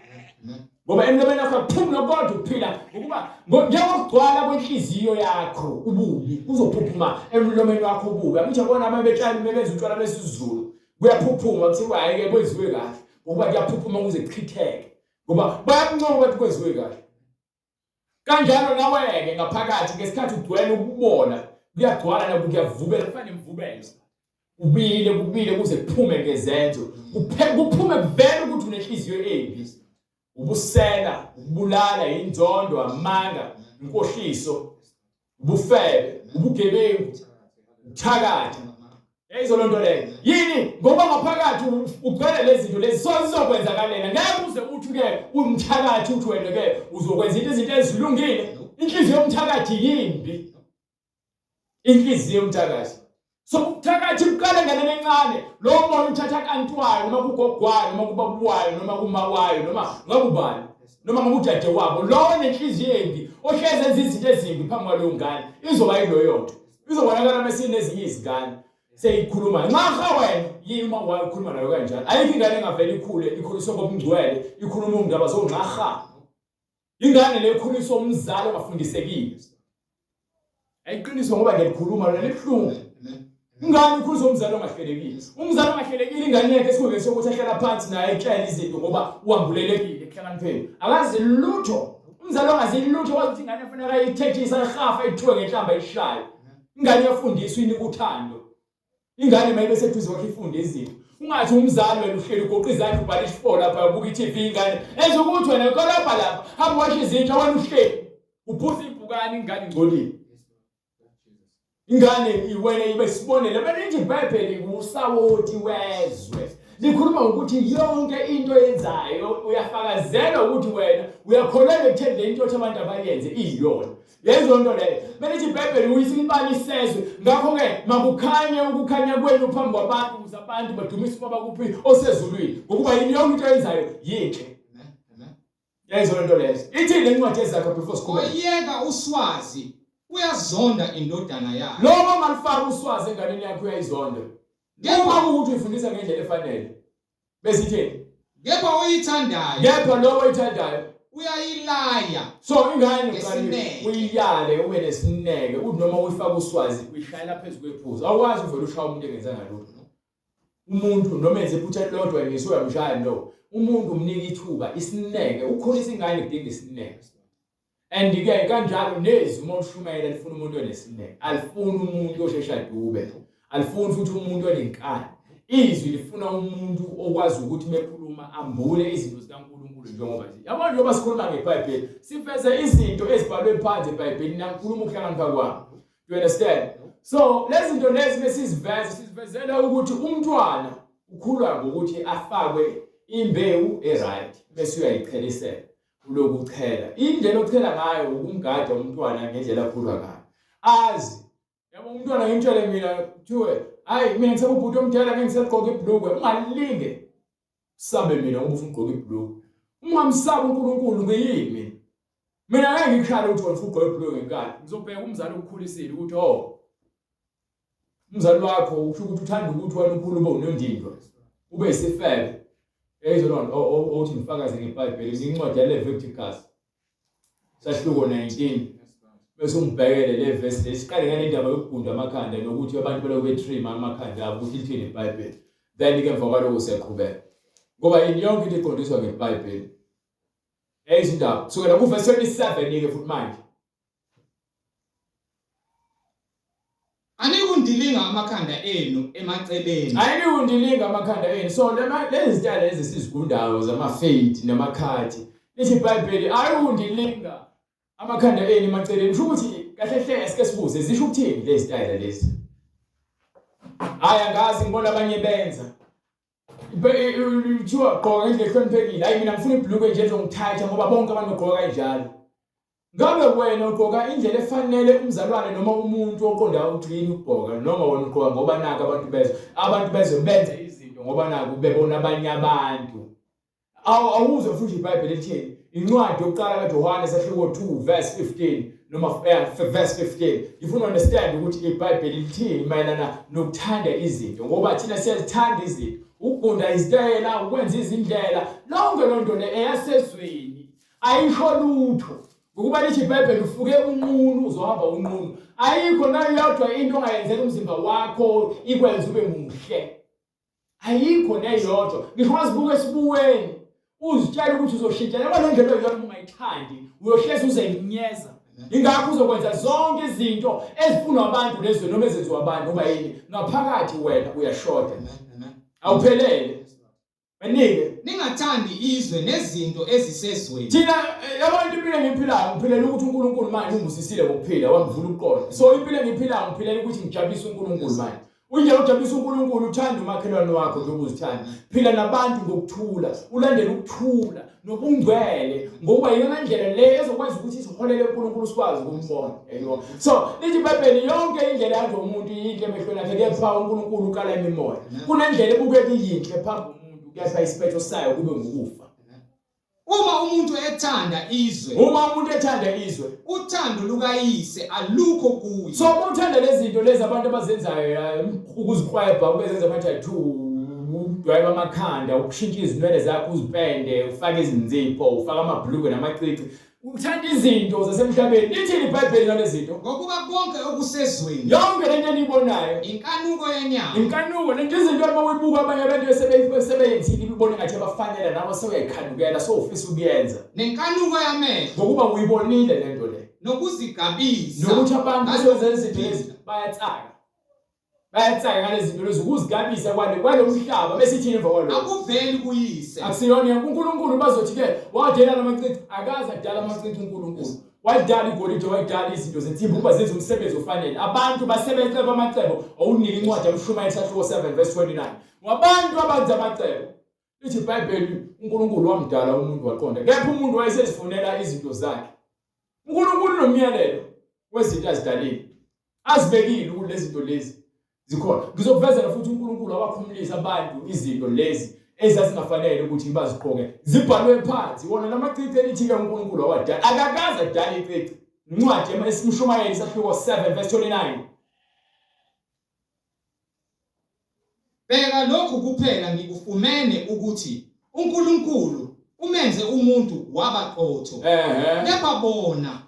ngoba emlomeni wakho akuphumi nokodwa ukuphila ngokuba njengokugcwala kwenhliziyo yakho ububi kuzophuphuma emlomeni wakho ububi angithi yabona abantu betshani bebenza utshwala besiZulu kuyaphuphuma kuthiwa hhayi-ke kwenziwe kahle ngokuba kuyaphuphuma kuze kuchitheke ngoba bayakuncoma bathi kwenziwe kahle kanjalo nawe-ke ngaphakathi ngesikhathi ugcwele ukubola kuyagcwala naku kuyavubela kufana nemvubelo kubile kubile kuze kuphume ngezenzo kuphume kuvele ukuthi unenhliziyo embi ubusela ukubulala inzondo amanga inkohliso ubufebe ubugebengu ubuthakathi Yayizo lonto leyo. Yini? Ngoba ngaphakathi ugcwele lezi zinto lezi so zizokwenzakalela. Ngeke uze uthi ke umthakathi uthi wena ke uzokwenza into izinto ezilungile. Inhliziyo yomthakathi yimbi. Inhliziyo yomthakathi. So umthakathi uqale nganene encane. Lo moya uthatha kantwayo noma kugogwayo noma kubabuwayo noma kumawayo noma ngakubani. Noma ngabe udade wabo lowo nenhliziyo embi ohlezi enza izinto ezimbi phambi kwaleyo ngane izoba yiloyo nto. Izobonakala uma sinezinye izingane seyikhuluma nxaha wena yini uma wakhuluma nayo kanjalo ayikho ingane engavele ikhule ikhuliswe ngobungcwele ikhuluma undaba zonxaha ingane le ikhuliswa umzali ongafundisekile ayiqiniso ngoba ngiyalikhuluma lona libuhlungu ingane ikhuliswa umzali ongahlelekile umzali ongahlelekile ingane yakhe esikhundleni sokuthi ahlala phansi naye ayitshele izinto ngoba uhambulelekile ekuhlakanipheni akazi lutho umzali ongazi lutho wazi ukuthi ingane kufuneka ayithethise ayihafa ayithuke ngenhlamba ayishaye ingane iyafundiswa inika uthando ingane mayibe seduze kwakhe ifunde izinto ungathi umzali wena uhleli ugoqa izandla ubhala isifo lapha ubuka i-TV ingane enza ukuthi wena ukolapha lapha hamba washe izinto wena uhleli uphuza ibhukane ingane ingcolile Ingane iwele ibe sibonele belithi iBhayibheli usawoti wezwe. Likhuluma ngokuthi yonke into oyenzayo uyafakazela ukuthi wena uyakholelwa ekutheni le nto othi abantu abayenze iyiyona. Lezo nto leyo. Belithi iBhayibheli uyisibani sezwe. Ngakho-ke makukhanye ukukhanya kwenu phambi kwabantu ukuze abantu badumise ubaba kuphi osezulwini. Ngokuba yini yonke into oyenzayo yinhle. Yayizona into leyo. Ithi le ncwadi ezakho before siqhubeke. Oyeka uswazi uyazonda indodana yakhe. Lowo ongalufaki uswazi enganeni yakhe uyayizonda. Uma kuwukuthi uyifundisa ngendlela efanele. Bese ithini? Kepha oyithandayo. Kepha lowo oyithandayo uyayilaya. So ingane uqale uyiyale ube nesineke uthi noma uyifaka uswazi uyishayela phezu kwephuzu. Awukwazi uvele ushaya umuntu engenzanga lutho. Umuntu noma enze iphutha elilodwa ngisho uyamshaya no. Umuntu umnika ithuba isineke, ukukhulisa ingane kudinga isineke. And ke kanjalo nezwi uma ulishumayela lifuna umuntu onesineke. Alifuni umuntu oshesha dube. Alifuni futhi umuntu onenkani. Izwi lifuna umuntu okwazi ukuthi mekhuluma ambule izinto zikaNkulunkulu njengoba nje. Yabona njengoba sikhuluma ngeBhayibheli, sifeze izinto ezibhalwe phansi eBhayibhelini nakukhuluma ukuhlakanipha kwami. You understand? So lezi zinto lezi besiziveza sizivezela ukuthi umntwana ukhula ngokuthi afakwe imbewu e-right bese uyayichelisela uloku uchela indlela ochela ngayo ukumgada umntwana ngendlela akhula ngayo azi yabo umntwana ngimtshele mina kuthiwe hayi mina ngisebubhuti omdala ngeke ngisagqoka ibhlukwe ungalinge sabe mina ngoba ufuna ugqoka ibhlukwe ungamsabi uNkulunkulu ngiyini mina Mina ngeke ngikushale ukuthi wena ufuna ugqoke ibhulukwe ngenkani. Ngizobheka umzali okukhulisile ukuthi oh umzali wakho usho ukuthi uthanda ukuthi wena ukhulu ube unondindwa. Ube isifebe. Yayizwa loo nto othi ngifakaze ngeBhayibheli ngincwadi yaLeviticus. Sahluko 19. Bese ungibhekele le verse le siqale ngale ndaba yokugunda amakhanda nokuthi abantu balokhu betrim amakhanda abo ukuthi lithini iBhayibheli. Then ke emva kwaloko siyaqhubeka. Ngoba yini yonke into iqondiswa ngeBhayibheli. Eyizindaba kusukela kuvesi 27 ke futhi manje. Ayiniwundilinga amakhanda enu emaceleni. Ayiniwundilinga amakhanda enu. So lezi zitayela lezi sizigundayo zama-fade namakhathi. Lithi iBhayibheli ayiwundilinga amakhanda enu emaceleni. Kusho ukuthi kahle hle esike sibuze zisho ukuthini lezi zitayela lezi. Hayi angazi ngibona abanye benza. Kuthiwa gqoka ngendlela ehloniphekile. Hayi mina ngifuna ibhulukwe nje ezongithayitha ngoba bonke abantu bagqoka kanjalo. Ngabe wena ugqoka indlela efanele umzalwane noma umuntu oqondayo ukuthi yini ukugqoka noma wena ugqoka ngoba naku abantu bezwe abantu bezwe benze izinto ngoba naku bebona abanye abantu. Awuzwe futhi iBhayibheli lithini? Incwadi yokuqala kaJohane sahluko 2 verse 15 noma verse 15. Ngifuna understand ukuthi iBhayibheli lithini mayelana nokuthanda izinto ngoba thina siyazithanda izinto. Ukugunda izitayela, ukwenza izindlela, lonke lonto le eyasezweni ayisho lutho. Ngokuba lithi iBhayibheli ufuke unqunu uzohamba unqunu. Ayikho nayodwa into ongayenzela umzimba wakho ikwenze ube muhle. Ayikho neyodwa. Ngisho ungazibuka esibuweni uzitshela ukuthi uzoshintsha yabo le ndlela oyiyona uma ungayithandi uyohlezi uzenyeza. Ingakho uzokwenza zonke izinto ezifunwa abantu lezwe noma ezenziwa abantu ngoba yini ngaphakathi wena uyashoda. Awuphelele. Banike. Ningathandi izwe nezinto ezisezweni. Thina yabo into impilo engiyiphilayo ngiphilela ukuthi uNkulunkulu manje ungibusisile ngokuphila wangivula ukuqonda. So impilo engiyiphilayo ngiphilela ukuthi ngijabulise uNkulunkulu manje. Indlela ojabulisa uNkulunkulu uthanda umakhelwane wakho njengoba uzithanda. Phila nabantu ngokuthula, ulandele ukuthula nobungcwele ngokuba iyona ndlela le ezokwenza ukuthi isiholele uNkulunkulu sikwazi ukumbona. Yebo. So lithi iBhayibheli yonke indlela yakhe umuntu iyinhle emehlweni akhe kepha uNkulunkulu ukala imimoya. Kunendlela ebukeka iyinhle phambi komuntu kepha isiphetho sayo kube ngukufa. Uma umuntu ethanda izwe, Uma umuntu ethanda izwe, uthando lukayise alukho kuye. So uma uthanda lezi zinto lezi abantu abazenzayo ukuziklwebha, ukuzenza ama-tattoo, ukudweba amakhanda, ukushintsha izinwele zakho uzipende, ufake izinzipho, ufake amabhulukwe namacici, Uthanda izinto zasemhlabeni. Lithini iBhayibheli ngale zinto? Ngokuba konke okusezweni. Yonke lento eniyibonayo. Inkanuko yenyama. Inkanuko lento izinto uma uyibuka abanye abantu sebeyenzile ibone ngathi abafanele nawe sewuyayikhanukela sewufisa ukuyenza. Nenkanuko yamehlo. Ngokuba uyibonile lento le. Nokuzigabisa. Nokuthi abantu abenza izinto lezi bayatsaka. Bayatsaka ngalezi zinto lezi ukuzigabisa kwale kwalo mhlaba bese ithini emva kwalokho? Akuveli kuyise. Akusiyona uNkulunkulu bazothi ke wadela lamacici akaze adala amacici uNkulunkulu. Wadala igolide wadala izinto zensimbi ukuba zenze umsebenzi ofanele. Abantu basebeceba amacebo awunika incwadi yamshumayeli sahluko 7 verse 29. Wabantu abenza amacebo. Lithi iBhayibheli uNkulunkulu wamdala umuntu waqonda. Kepha umuntu wayesezifunela izinto zakhe. uNkulunkulu unomyalelo wezinto azidalile. Azibekile ukuthi lezi zinto lezi zikhona. Ngizokuvezela futhi uNkulunkulu wabakhumulisa abantu izinto lezi ezazingafanele ukuthi bazigqoke. Zibhalwe phansi. Wona lamacici elithi-ke uNkulunkulu wawadala. Akakaze adale icici. Incwadi eMshumayeli sahluko 7 verse 29. Bheka lokhu kuphela ngikufumene ukuthi uNkulunkulu umenze umuntu waba qotho. Kepha bona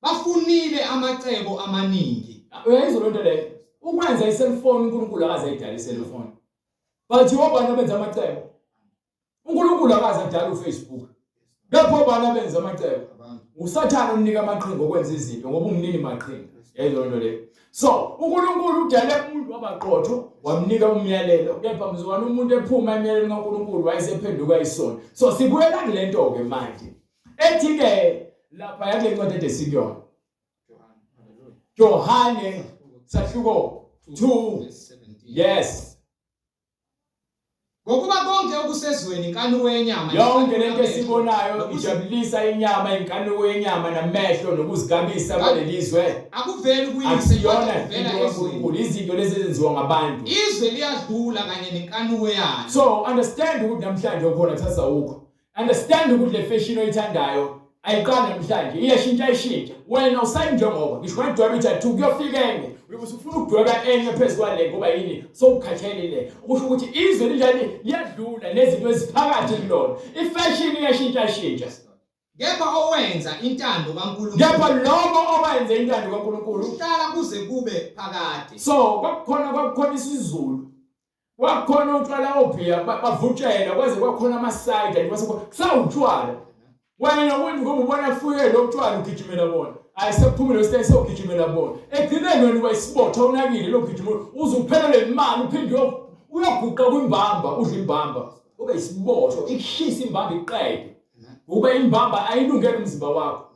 bafunile amacebo amaningi. Uyayizwa lento leyo? Ukwenza iselfoni uNkulunkulu akaze ayidale iselfoni. But obani abenza amacebo? uNkulunkulu akaze adala uFacebook. Kepha obani abenza amacebo? USathane umnika amaqhinga okwenza izinto ngoba umnini maqhinga. Yayizwa lento leyo. So uNkulunkulu udale umuntu wabaqotho wamnika umyalelo kepha mzukwana umuntu ephuma emyalelweni kaNkulunkulu wayesephenduka isoni. So sibuyela kule nto ke manje. Ethi ke lapha yakule ncwadi ede sikuyona. Johane sahluko 2 yes Ngokuba konke okusezweni inkanuko yenyama yonke lento esibonayo ijabulisa inyama inkanuko yenyama namehlo nokuzigabisa kwalelizwe akuveli kuyise akusiyona into kaNkulunkulu izinto lezi ezenziwa ngabantu izwe liyadlula kanye nenkanuko yalo so understand ukuthi namhlanje ukhona kusasa ukho Understand ukuthi le fashion oyithandayo ayiqali namhlanje iyashintsha ishintsha wena usayinjengoba ngisho ungayidweba i-tattoo kuyofika enye uyobe usufuna ukudweba enye phezu kwale ngoba yini sowukhathele le okusho ukuthi izwe linjani liyadlula nezinto eziphakathi kulona ifashion iyashintsha shintsha Kepha owenza intando kaNkulunkulu Kepha lowo owenza intando kaNkulunkulu uhlala kuze kube phakade. So kwakukhona isiZulu Kwakhona utshwala obhiya bavutshela kwaze kwakhona amasayida nje kwase kusawutshwala. Wena ukuthi ngoba ubona kufike lo tshwala ugijimela bona. Hayi sekuphumile wesitayela sewugijimela bona. Ekugcineni wena uba isibotha unakile lo gijima uze uphelelwe imali uphinde uyoguqa kwimbamba udla imbamba. Ube isiboshwa ikushisa imbamba iqede. Ngoba imbamba ayilungele umzimba wakho.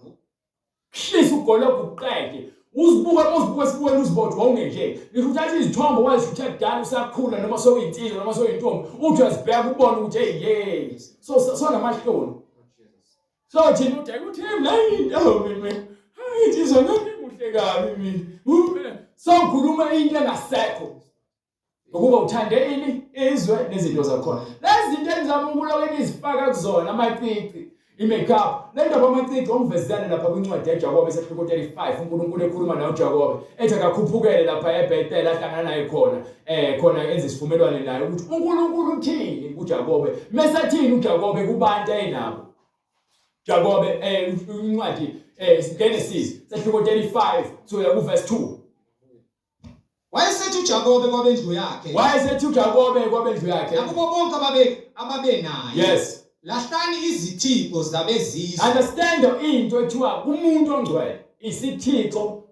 Kushisa ugologo uqede. Uzibuke uzibuke esibukweni uzibothe wawungenje. Ngisho uthatha izithombe wazishutha kudala usakhula noma sewuyinsizwa noma sewuyintombi uthi uyazibheka ubone ukuthi hey hey. So so namahloni. So thina udeka uthi hey la intombi mina. Hayi insizwa ngeke kabi mina. So khuluma into engasekho. Ukuba uthande ini izwe nezinto zakhona. Lezi zinto enizama ukuloke nizifaka kuzona amacici i-makeup le ndaba amacici ongivezele lapha kwincwadi yaJakobe esehluko 35 uNkulunkulu ekhuluma naye uJakobe ethi akakhuphukele lapha eBethel ahlangana naye khona eh khona enze isivumelwano naye ukuthi uNkulunkulu uthini kuJakobe mesathini uJakobe kubantu ayinabo Jakobe eh incwadi eh Genesis sehluko 35 soya ku verse 2 Wayesethi uJakobe kwabendlu yakhe. Wayesethi uJakobe kwabendlu yakhe. Nakubo bonke ababe ababenaye. Yes. Lahlani izithixo zabezizwe. Understand into ethiwa kumuntu ongcwele isithixo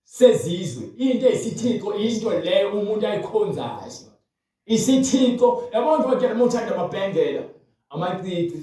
sezizwe. Into eyisithixo into leyo umuntu ayikhonzayo. Isithixo yabona nje watshela uma uthanda amabhengela, amacici,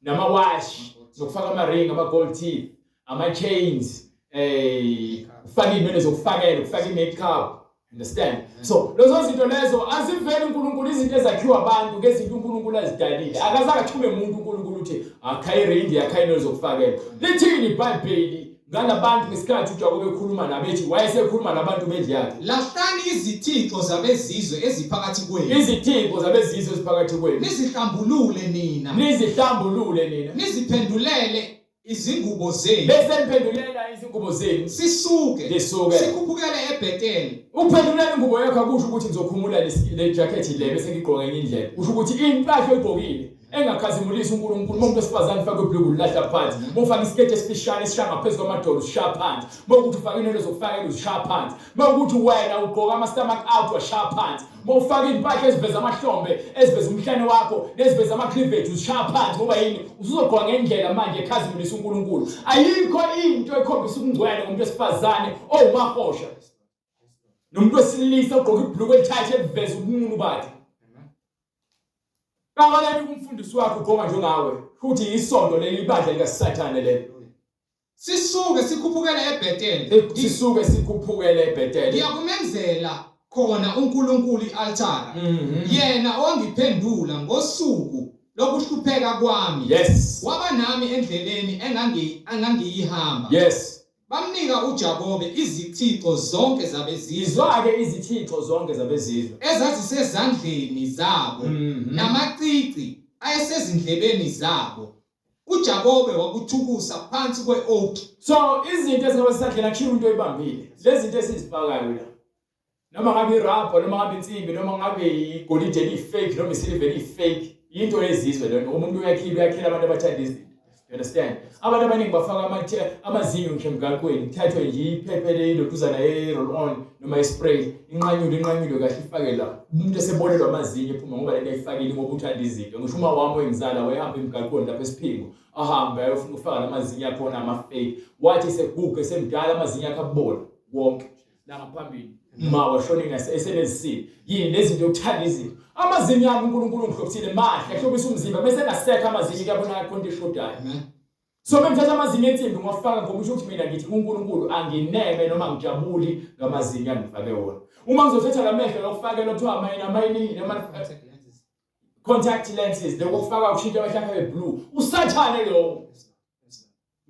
namawashi, nokufaka ama-ring, ama-gold teeth, ama-chains, eh ufaka iy'nwele zokufakela, ukufaka i-makeup. Understand? So lezo zinto lezo aziveli uNkulunkulu izinto ezakhiwa abantu ngezinto uNkulunkulu azidalile. Akazange athume umuntu uNkulunkulu uthi akha iringi, akha iy'nwele zokufakela. Lithini iBhayibheli ngalabantu ngesikhathi uJakobe ekhuluma nabo ethi wayesekhuluma nabantu bendlu yakhe. Lahlani izithixo zabezizwe eziphakathi kwenu. Izithixo zabezizwe eziphakathi kwenu. Nizihlambulule nina. Nizihlambulule nina. Niziphendulele izingubo zenu. Bese niphendulela izingubo zenu. Sisuke. Nisuke. Sikhuphukele eBheteli. Ukuphendulela ingubo yakho akusho ukuthi ngizokhumula le jacket le bese ngigqoka enye indlela. Usho ukuthi impahla oyigqokile engakhazimulisi uNkulunkulu uma umuntu wesifazane ufake ibhluku ulahla phansi uma ufake isiketi esifishane esishaya ngaphezu kwamadolo usishaya phansi uma ukuthi ufake inwele zokufakela uzishaya phansi uma ukuthi wena ugqoka ama-stomach out washaya phansi uma ufake iy'mpahla eziveza amahlombe eziveza umhlane wakho neziveza ama-cleavage uzishaya phansi ngoba yini usuzogqoka ngendlela manje ekhazimulisa uNkulunkulu ayikho into ekhombisa ubungcwele ngomuntu wesifazane owumahosha nomuntu wesilisa ogqoka ibhuluku elithathe eliveza ubunqunu bakhe Kangakanani kumfundisi wakho ugqoka njengawe futhi isonto leli ibandla likaSathane leli. Sisuke sikhuphukele eBheteli. Sisuke sikhuphukele eBheteli. Ngiyakumenzela khona uNkulunkulu i-altara. Yena owangiphendula ngosuku lokuhlupheka kwami. Yes. Waba nami endleleni engangi engangiyihamba. Yes. Bamnika uJakobe izithixo zonke zabezizwe. Yizwa-ke izithixo zonke zabezizwe. Ezazisezandleni zabo, namacici ayesezindlebeni zabo. UJakobe wakuthukusa phansi kwe-oki. So izinto ezingabe sisandleni akushiwo into oyibambile. Lezi zinto esizifakayo la. Noma ngabe irabha noma ngabe insimbi noma ngabe igolide eliyi-fake noma isiliva eliyi-fake yinto yezizwe lento umuntu uyakhila uyakhila abantu abathanda izinto you understand abantu abaningi bafaka amazinyo ngisho emgaqweni kuthathwe nje iphepha eliloduzana ye-roll on noma i-spray inqanyulwe inqanyulwe kahle ifake la umuntu esebolelwa amazinyo ephuma ngoba lento ayifakile ngoba uthanda izinto ngisho uma wami wengizala wayehamba emgaqweni lapha esiphingo ahambe ayofuna ukufaka lamazinyo akhona ama-fake wathi eseguga esemdala amazinyo akhe abola wonke la ngaphambili ma washona ingase esenezisini yini lezinto yokuthanda izinto amazinyo ami uNkulunkulu ungihlobisile mahle ahlobisa umzimba bese engasekho amazinyo kuyabonakala khona into eshodayo so bengithatha amazinyo ensimbi ngiwafaka ngoba usho ukuthi mina ngithi kuNkulunkulu angineme noma ngijabuli ngamazinyo angifake wona uma ngizothatha la mehlo lokufakela kuthiwa amayini amayini noma contact lenses lokufaka ushintsha amehlo akhe blue usathane lowo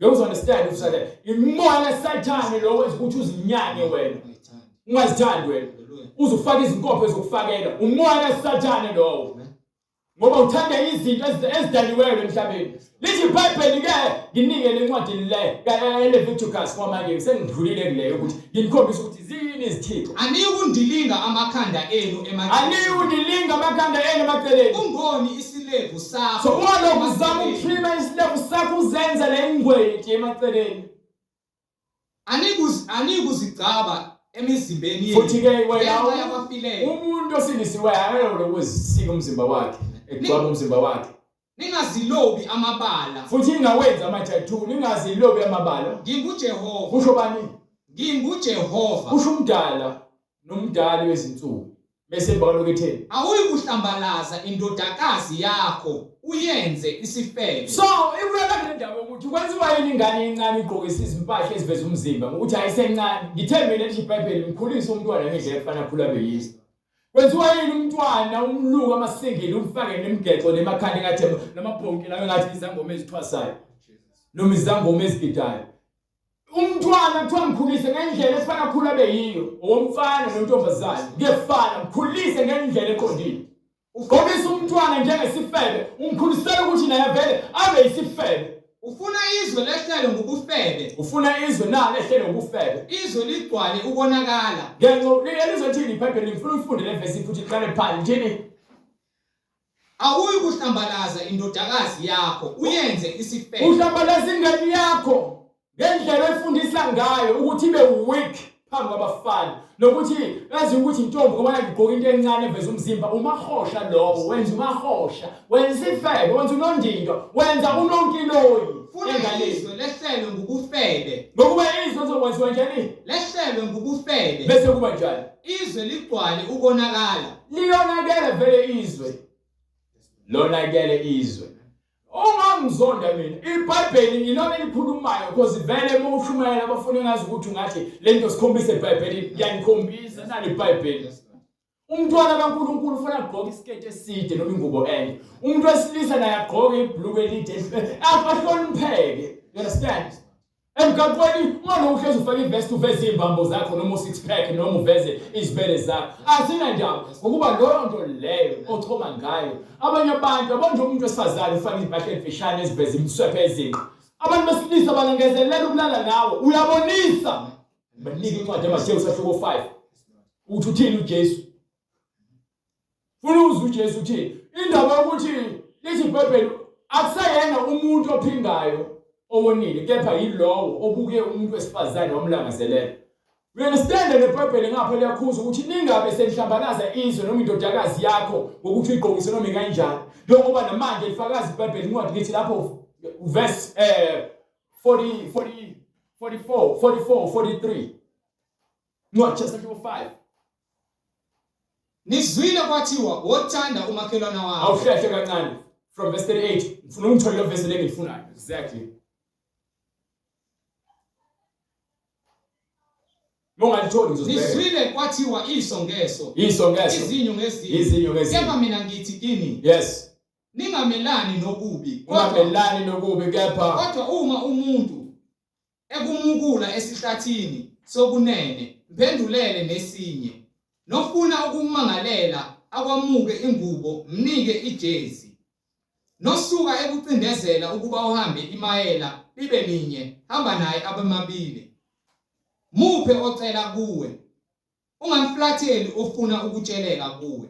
Ngeke understand usathane. Imoya kaSathane lo wenza ukuthi uzinyanye wena. Ungazithandi wena. Uzufaka izinkophe zokufakela. Umoya kaSathane lowo. Ngoba uthanda izinto ezidaliweyo emhlabeni. Lithi iBhayibheli ke nginike lencwadi le kaLeviticus ngoba manje sengidlulile kuleyo ukuthi nginikhombise ukuthi ziyini izithixo. Aniyikundilinga amakhanda enu emaceleni. Aniyikundilinga amakhanda enu emaceleni. Ungoni isilevu sakho. So ungalokhu uzama ukuthrima isilevu sakho uzenze le ingweti emaceleni. Anikuz anikuzigcaba emizimbeni yenu. Futhi ke wena ngenxa yabafileyo. umuntu osindisiweyo akalokhu ukuzisika umzimba wakhe, egcwaba umzimba wakhe. Ningazilobi amabala. Futhi ningawenzi ama-tattoo, ningazilobi amabala. NginguJehova. Kusho bani? NginguJehova. Kusho umdala nomdali wezinsuku. Bese emva kwalokho etheni? Awuyikuhlambalaza indodakazi yakho uyenze isifebe. So ibuya kule ndaba yokuthi kwenziwa yini ingane encane igqokisa izimpahla eziveza umzimba ngokuthi ayisencane. Ngithe mina lithi iBhayibheli mkhulise umntwana ngendlela ekufanele akhule abe yiyo. Kwenziwa yini umntwana umluka amasingili umfake nemigexo nemakhanda engathi namabhonki lawo engathi izangoma ezithwasayo noma izangoma ezigidayo. Umntwana kuthiwa mkhulise ngendlela efana khulu abe yiyo, owomfana nontombazane kuyefana, mkhulise ngendlela eqondile. Ugqokisa umntwana njengesifebe, umkhulisela ukuthi naye vele abe yisifebe. Ufuna izwe lehlelwe ngubufebe. Ufuna izwe na lehlelwe ngubufebe. Izwe ligcwale ukonakala. Ngenxa lelizwe lithini iBhayibheli ngifuna uyifunde le vesi futhi iqale phansi lithini? Awuyi kuhlambalaza indodakazi yakho uyenze isifebe. Uhlambalaza ingane yakho ngendlela oyifundisa ngayo ukuthi ibe weak phambi kwabafana nokuthi yazi ukuthi intombi ngoba ngigqoka into encane eveza umzimba umahosha lowo wenza umahosha wenza isifebe wenza unondindwa wenza unonkiloyi Funa izwe lehlelwe ngubufebe. Ngokuba izwe lizokwenziwa njani? Lehlelwe ngubufebe. Bese kuba njani? Izwe ligcwale ukonakala. Liyonakele vele izwe. Lonakele izwe. Ungangizonda mina. IBhayibheli ilona elikhulumayo because vele uma ushumayela abafuna ngazi ukuthi ungathi lento sikhombise eBhayibhelini. Ngiyanikhombisa nali iBhayibheli. Umntwana kaNkulunkulu ufuna agqoke isiketi eside noma ingubo ende. Umuntu wesilisa naye agqoke ibhuluku elide ahlonipheke. You understand? Emgaqweni ungalokhu uhlezi ufake ivest uveze iy'mbambo zakho noma u-six pack noma uveze izibele zakho. Asinandaba ngokuba leyo nto leyo ochoma ngayo. Abanye abantu abanje umuntu wesifazane ufake izimpahla ezimfishane eziveza imiswephe yezinqa. Abantu besilisa balangezelela ukulala nawe. Uyabonisa. Banika incwadi yaMathewu sahluko 5. Uthi uthini uJesu? Funa uzwe uJesu uthini? Indaba yokuthi lithi iBhayibheli akuseyena umuntu ophingayo owonile kepha yilowo obuke umuntu wesifazane wamlangazelela. We understand neBhayibheli ngapha liyakhuza ukuthi ningabe senihlambalaza izwe noma indodakazi yakho ngokuthi uyigqokise noma kanjani. Njengoba namanje lifakaza iBhayibheli incwadi lithi lapho verse 40 40 44 44 43 Ncwadi chapter 5. Nizwile kwathiwa wothanda umakhelwana wakho. Awuhlehle kancane from verse 38. Ngifuna ungithole lo verse lengiyifunayo. Exactly. Mongalitholi ngizozibheka. Nizwile kwathiwa iso ngeso. Iso ngeso. Izinyo ngezinyo. Izinyo ngezinyo. Kepha mina ngithi kini. Yes. Ningamelani nokubi. Ungamelani nokubi kepha. Kodwa uma umuntu Ekumukula esihlathini sokunene, mphendulele nesinye. Nofuna ukukumangalela akwamuke ingubo, mnike ijezi. Nosuka ekucindezela ukuba uhambe imayela libe linye, hamba naye abe mabili. Muphe ocela kuwe, ungamflatheli ofuna ukutsheleka kuwe.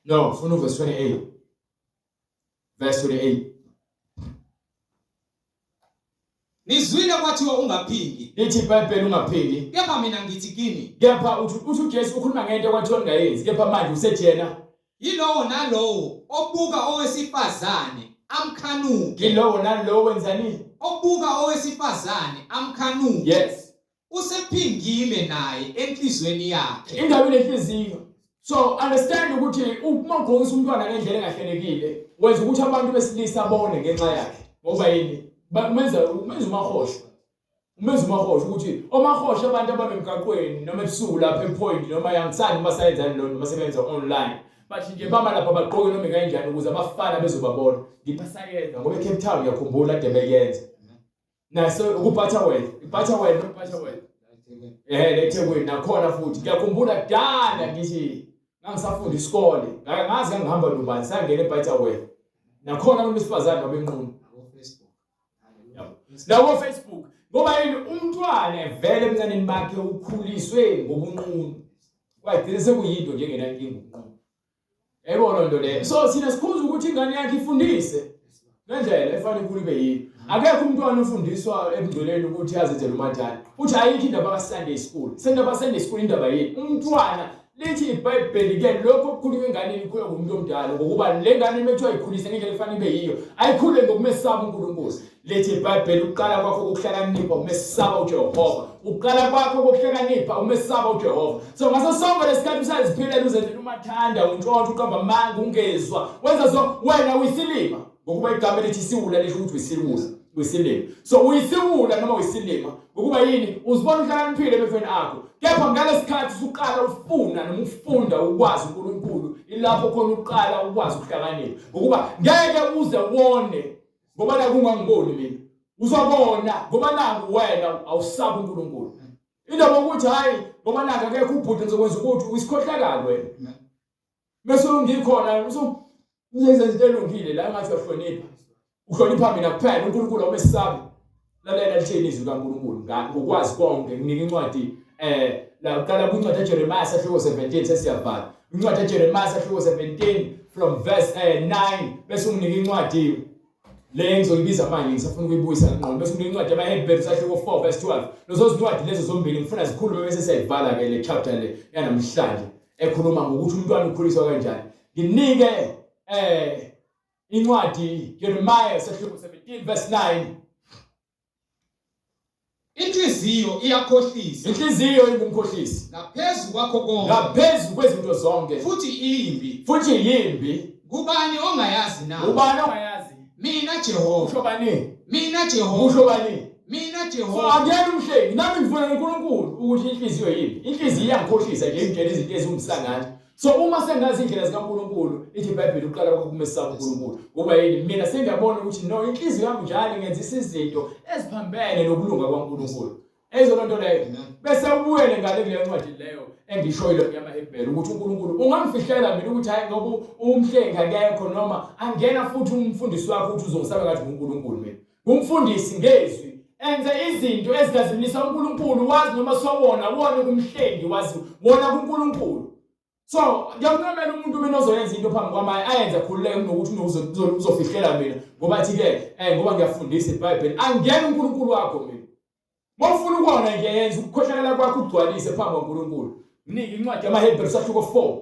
No, funa uverse 28. Verse 28. Nizwile kwathiwa ungaphingi. Lithi iBhayibheli ungaphingi. Kepha mina ngithi kini. Kepha uthi uthi uJesu ukhuluma ngento kwathiwa ningayenzi kepha manje usethi yena Yilowo nalowo obuka owesifazane amkhanuke. Yilowo nalowo wenzani? Obuka owesifazane amkhanuke. Yes. Usephingile naye enhlizweni yakhe. Indaba inenhliziyo. So understand ukuthi uma ugqokisa umntwana ngendlela engahlelekile wenza ukuthi abantu besilisa bone ngenxa yakhe. Ngoba yini? Umenza umenza umahosha. Umenza umahosha ukuthi omahosha abantu abamemgaqweni noma ebusuku lapha epoint noma yangisani uma sayenzani lo noma sebenza online. But nje bama lapha bagqoke noma kanjani ukuze abafana bezobabona. Ngithi basayenza ngoba eCape Town ngiyakhumbula kade beyenza. Naso kuButterworth, iButterworth noButterworth. Eh leThekwini nakhona futhi ngiyakhumbula kudala ngithi ngangisafunda isikole ngazi ngangihamba nobani sangena eButterworth. Nakhona abantu besifazane babenqunu. Nawo Facebook ngoba yini umntwana vele ebuncaneni bakhe ukhuliswe ngobunqunu. Kwagcina sekuyinto nje engenankinga ubunqunu. Yayibona loo nto leyo. So thina sikhuza ukuthi ingane yakhe ifundise ngendlela efanele ikhulu ibe yiyo. Akekho umntwana ofundiswa ebungcweleni ukuthi azenzele umadala. Uthi ayikho indaba ka-Sunday school. Sendaba Sunday school indaba yini? Umntwana Lithi iBhayibheli ke lokho okukhulunywa enganeni ikhula ngumuntu omdala ngokuba le ngane uma kuthiwa ikhulise ngendlela efanele ibe yiyo ayikhule ngokumesaba uNkulunkulu. Lithi iBhayibheli ukuqala kwakho kokuhlakanipha umesaba uJehova. Ukuqala kwakho kokuhlakanipha umesaba uJehova. So ngaso sonke lesikhathi usaziphilela uzenzela umathanda untshontsha uqamba amanga ungezwa wenza so wena uyisilima ngokuba igama elithi isiwula lisho ukuthi uyisiwula uyisilima. So uyisiwula noma uyisilima ngokuba yini uzibona uhlakaniphile emehlweni akho kepha ngalesikhathi usuqala ufuna noma ufunda ukwazi uNkulunkulu ilapho khona uqala ukwazi ukuhlakanipha ngokuba ngeke uze wone ngoba la kungangiboni mina uzobona ngoba naku wena awusabi uNkulunkulu indaba ukuthi hayi ngoba naku akekho ubhuti ngizokwenza ukuthi uyisikhohlakali wena bese ungikhona uzenza izinto elungile la ngathi uyahlonipha uhlonipha mina kuphela uNkulunkulu awumesabi lalela lithini izwi kaNkulunkulu ngokwazi konke nginika incwadi eh la uqala kwincwadi kaJeremiah sahluko 17 sesiyavala incwadi kaJeremiah sahluko 17 from verse 9 eh, bese unginika incwadi le ngizoyibiza manje ngisafuna ukuyibuyisa ngqondo bese unginika incwadi yamaHebheru sahluko 4 verse 12 lezo zincwadi lezo zombili ngifuna zikhulume bese siyayivala ke le chapter le yanamhlanje ekhuluma ngokuthi umntwana ukhuliswa kanjani nginike eh incwadi Jeremiah sahluko 17 verse 9 Inhliziyo iyakhohlisa. Inhliziyo ingumkhohlisi. Ngaphezu kwakho konke. Ngaphezu kwezinto zonke. Futhi imbi. Futhi yimbi. Kubani ongayazi na? Ubani ongayazi? Mina Jehova. Usho bani? Mina Jehova. Usho bani? Mina Jehova. So akuyena umhlengi nami ngifuna uNkulunkulu ukuthi inhliziyo yimbi. Inhliziyo iyangikhohlisa nje ingitshela izinto eziwumsangano. So uma sengazi indlela zikaNkulunkulu ithi iBhayibheli uqala kwakho kumesaba uNkulunkulu. Ngoba yini mina sengiyabona ukuthi no inhliziyo yami njalo ingenzisa izinto eziphambene nokulunga kwaNkulunkulu. Ezo lonto leyo. Bese ubuyele ngale kule ncwadi leyo engishoyile yamaHebheru ukuthi uNkulunkulu ungamfihlela mina ukuthi hayi ngoba umhlengi akekho noma angena futhi umfundisi wakho ukuthi uzongisaba ngathi uNkulunkulu mina. Umfundisi ngezwi enze izinto ezikhazimulisa uNkulunkulu wazi noma sowona wona kumhlengi wazi wona kuNkulunkulu so ngiyakuncomela umuntu mina ozoyenza into phambi kwami ayenze khululeke kunokuthi uzofihlela mina ngoba athi ke eh ngoba ngiyafundisa iBhayibheli angena uNkulunkulu wakho mina Mawufuna ukona nje yenza ukukhohlakala kwakho ugcwalise phambi kwaNkulunkulu. Mnike incwadi yamaHebheru sahluko 4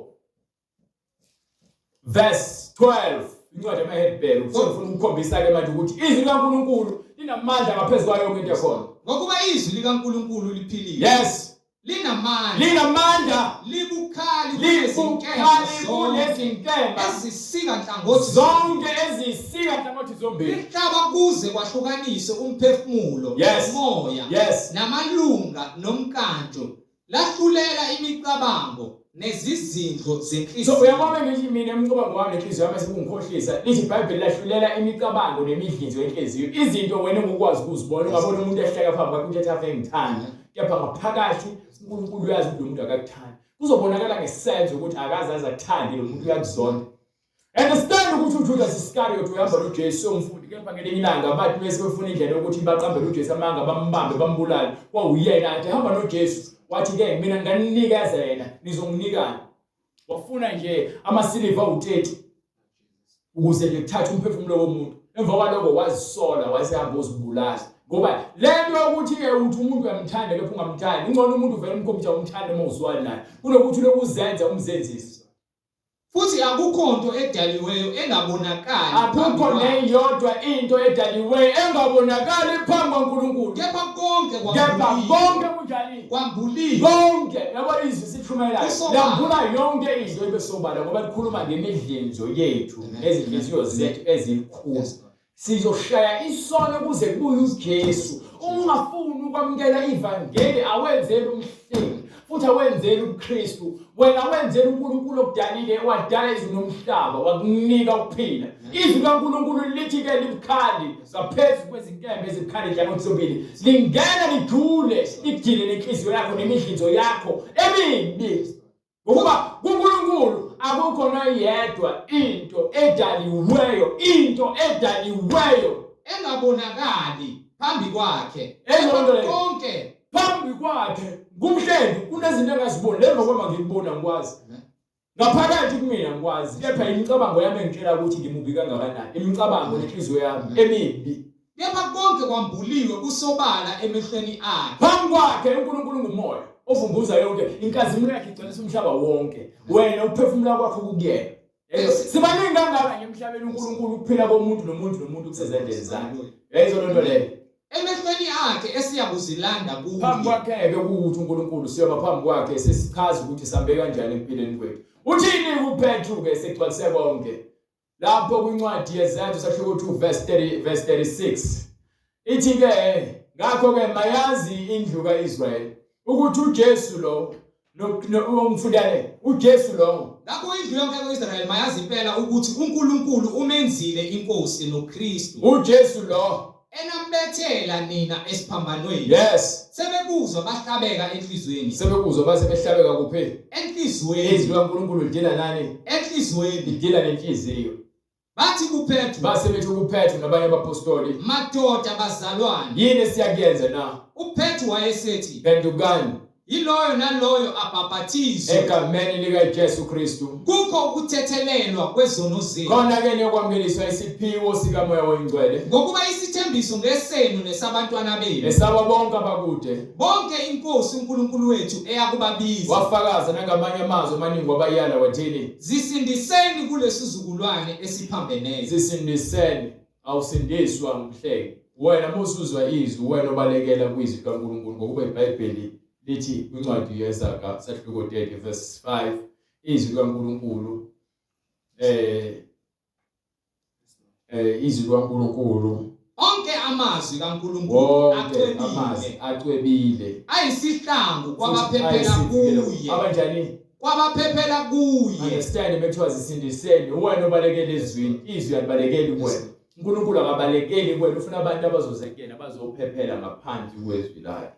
verse 12 incwadi yamaHebheru sengifuna ukukhombisa ke manje ukuthi izwi likaNkulunkulu linamandla ngaphezu kwayo yonke into ekhona. Ngokuba izwi likaNkulunkulu liphilile. Yes. Linamandla. Linamandla. Libukhali libukhali kunezinkemba ezisika nhlangothi zonke ezisika nhlangothi zombili. Lihlaba kuze kwahlukanise umphefumulo nomoya namalunga nomkantsho. Lahlulela imicabango nezizindlo zenhliziyo. So uyabona ngithi mina umcabango wami nenhliziyo yami sekungikhohlisa lithi iBhayibheli lahlulela imicabango nemidlinzo yenhliziyo izinto wena ongukwazi ukuzibona ungabona umuntu ehleka phambi kwakho into ethi ave ngithanda kepha ngaphakathi uNkulunkulu uyazi ukuthi lo muntu akakuthandi kuzobonakala ngesenzo ukuthi akaze aze akuthande lo muntu uyakuzonda Understand ukuthi uJudas Iscariot uhamba noJesu umfundi kepha ngelinye ilanga bathi bese befuna indlela yokuthi baqambele uJesu amanga bambambe bambulale kwawuyena athi hamba noJesu wathi ke mina nganinikeza yena nizonginikani wafuna nje amasiliva awu-30 ukuze nje kuthathe umphefumulo womuntu emva kwaloko wazisola wasehamba uzibulala ngoba le nto yokuthi-ke uthi umuntu uyamthanda kepha ungamthandi ingcono umuntu uvele umkhombisa umthanda uma uzwani naye kunokuthi ulokhu uzenza umzenzisi Futhi akukho nto edaliweyo engabonakali phambi Akukho kwakhe. neyodwa into edaliweyo engabonakali phambi kwaNkulunkulu. Kepha konke Kepha kwambuliwe. konke kunjani? Kwambuliwe. Konke, yabona izwi sithumayelayo. Kusobala. Lambula yonke into ibe sobala ngoba likhuluma ngemidlinzo yethu Amen. nezinhliziyo zethu ezilukhuni. Yes, Lord. Sizoshaya isono kuze kubuye uJesu. Uma ungafuni ukwamukela ivangeli awenzeli umhlengi futhi awenzeli uKristu. Wena wenzela uNkulunkulu okudalile wadala izulu nomhlaba wakunika ukuphila. Izwi likaNkulunkulu lithi ke libukhali ngaphezu kwezinkemba ezibukhali nhlangothi zombili. Lingena lijule ligile nenhliziyo yakho nemidlinzo yakho emibi. Ngokuba kuNkulunkulu akukho noyedwa into edaliweyo, into edaliweyo engabonakali phambi kwakhe. Eyona nto leyo. Konke phambi kwakhe ngumhlengi kunezinto engaziboni le ngokwama ngikubona ngikwazi ngaphakathi kumina ngikwazi kepha imicabango yami engitshela ukuthi ngimubi kangakanani imicabango nenhliziyo yami emibi. Kepha konke kwambuliwe kusobala emehlweni akhe. Phambi kwakhe uNkulunkulu ngumoya ovumbuza yonke inkazimulo yakhe igcwalisa umhlaba wonke. Wena ukuphefumula kwakho kukuyena. Sibaningi kangaka nje emhlabeni uNkulunkulu ukuphila komuntu nomuntu nomuntu kusezandleni zakhe. Yayizwa loo nto leyo. Emehlweni akhe esiyakuzilanda kuye. Phambi kwakhe-ke kuwukuthi uNkulunkulu siyoba phambi kwakhe sesichaza ukuthi sambe kanjani ekuphileni kwethu. Uthini kuPetru-ke segcwalise konke? Lapho kwincwadi yeZenzo sahluko 2 verse 30 verse 36 ithi ke ngakho ke mayazi indlu kaIsrayeli ukuthi uJesu lo ongifundane uJesu lo Ngakho indlu yonke kaIsrayeli mayazi impela ukuthi uNkulunkulu umenzile inkosi noKristu. uJesu lo Enambethela nina esiphambanweni. Yes. Sebekuzwa bahlabeka enhlizweni. Sebekuzwa base behlabeka kuphi? Enhlizweni. Izwi likaNkulunkulu lidila nani? Enhlizweni. Lidila nenhliziyo. Bathi kuPetru. Base bethi kuPetru nabanye abapostoli. Madoda bazalwane. Yini esiyakuyenza na? UPetru wayesethi. Phendukani. Yiloyo naloyo abhaphathizwe egameni likaJesu Kristu kukho ukuthethelelwa kwezono zenu. Khona ke niyokwamukeliswa isiphiwo sikaMoya oyiNgcwele. Ngokuba isithembiso ngesenu nesabantwana benu. Nesabo bonke abakude. Bonke iNkosi uNkulunkulu wethu eyakubabiza. Wafakaza nangamanye amazwi amaningi wabayala wathini? Zisindiseni kulesizukulwane esiphambeneyo. Zisindiseni. Awusindiswa mhleki. Wena musuzwa izwi wena obalekela kwizwi likaNkulunkulu ngokuba iBhayibheli lithi kwincwadi yeZaga sahluko 30 verse 5 izwi likaNkulunkulu eh eh izwi likaNkulunkulu onke amazwi kaNkulunkulu acwebile acwebile ayisihlangu kwabaphephela kuye abanjani kwabaphephela kuye understand bekuthiwa zisindiseni uwena obalekela ezwini izwi alibalekeli kuwena uNkulunkulu akabalekeli kuwena ufuna abantu abazozekela abazophephela ngaphansi kwezwi lakhe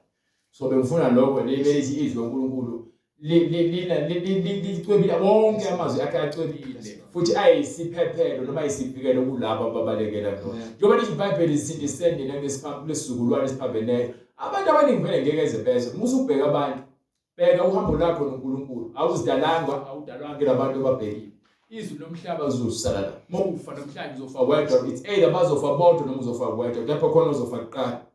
so bengifuna lokho leli lithi izwi kaNkulunkulu licwebile wonke amazwi akhe acwebile futhi ayisiphephelo noma ayisivikelo kulabo ababalekela kulona njengoba lithi iBhayibheli lisindiseni nina kulesizukulwane esiphambeneyo abantu abaningi vele ngeke eze bezwe musa ukubheka abantu Bheka uhambo lwakho noNkulunkulu. Awuzidalanga, awudalwanga labantu ababhekile. Izwi lomhlaba uzosala la. Mawufa namhlanje uzofa wedwa. It's either bazofa bodwa noma uzofa wedwa. Kepha khona uzofa kuqala.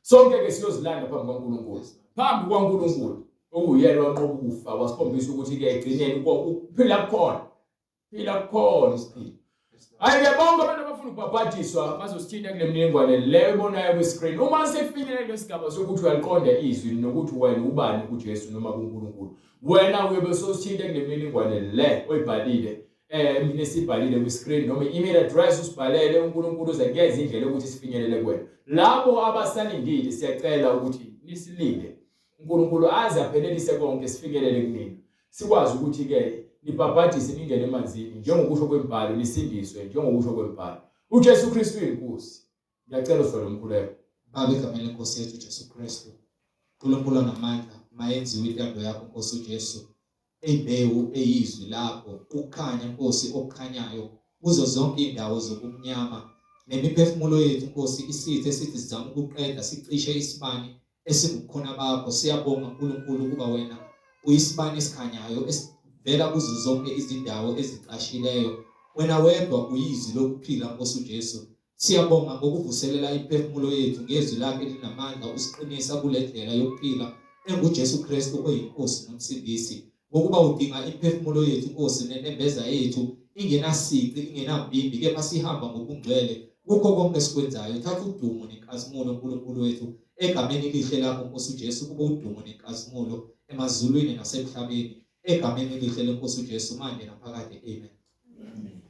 Sonke ke siyozilanda phambi kukaNkulunkulu. Phambi kukaNkulunkulu okuyena wanqoba ukufa wasikhombisa ukuthi ke egcineni ukuphila kukhona. Phila kukhona isiphila. Hayi ke bonke abantu abafuna ukubhabhadiswa bazosithinta kule mniningwane leyo ebonayo kwi-screen. Uma sefinyelele lesigaba sokuthi uyaliqonda izwi nokuthi wena ubani kuJesu noma kuNkulunkulu. Wena uyobe sosithinta kule mniningwane le oyibhalile eh mina sibhalile kwi-screen noma i-email address usibhalele uNkulunkulu uze kuyeza indlela yokuthi sifinyelele kuwena. Labo abasalindile siyacela ukuthi nisilinde. uNkulunkulu aze aphelelise konke sifinyelele kunina. Sikwazi ukuthi-ke nibhabhadise ningene emanzini njengokusho kwemibhalo nisindiswe njengokusho kwemibhalo. UJesu Kristu uyinkosi. Ngiyacela usivale umkhuleko. Baba egameni lenkosi yethu uJesu Kristu. uNkulunkulu onamandla mayenziwe intando yakho Nkosi uJesu. Imbewu eyizwi lakho ukukhanya Nkosi okukhanyayo kuzo zonke indawo zobumnyama nemiphefumulo yethu Nkosi isithe sithi sizama ukuqeda sicishe isibani esingubukhona bakho. Siyabonga Nkulunkulu ukuba wena uyisibani esikhanyayo esivela kuzo zonke izindawo ezicashileyo. Wena wedwa uyizwi lokuphila Nkosi uJesu. Siyabonga ngokuvuselela imiphefumulo yethu ngezwi lakhe elinamandla usiqinisa kule ndlela yokuphila enguJesu Kristu oyiNkosi noMsindisi. Ngokuba udinga imiphefumulo yethu Nkosi nenembeza yethu ingenasici ingenampimbi kepha sihamba ngobungcwele kukho konke esikwenzayo. Thatha udumo nenkazimulo Nkulunkulu wethu egameni elihle lakho Nkosi uJesu kube udumo nenkazimulo emazulwini nasemhlabeni egameni elihle lenkosi uJesu manje naphakade amen. Amen.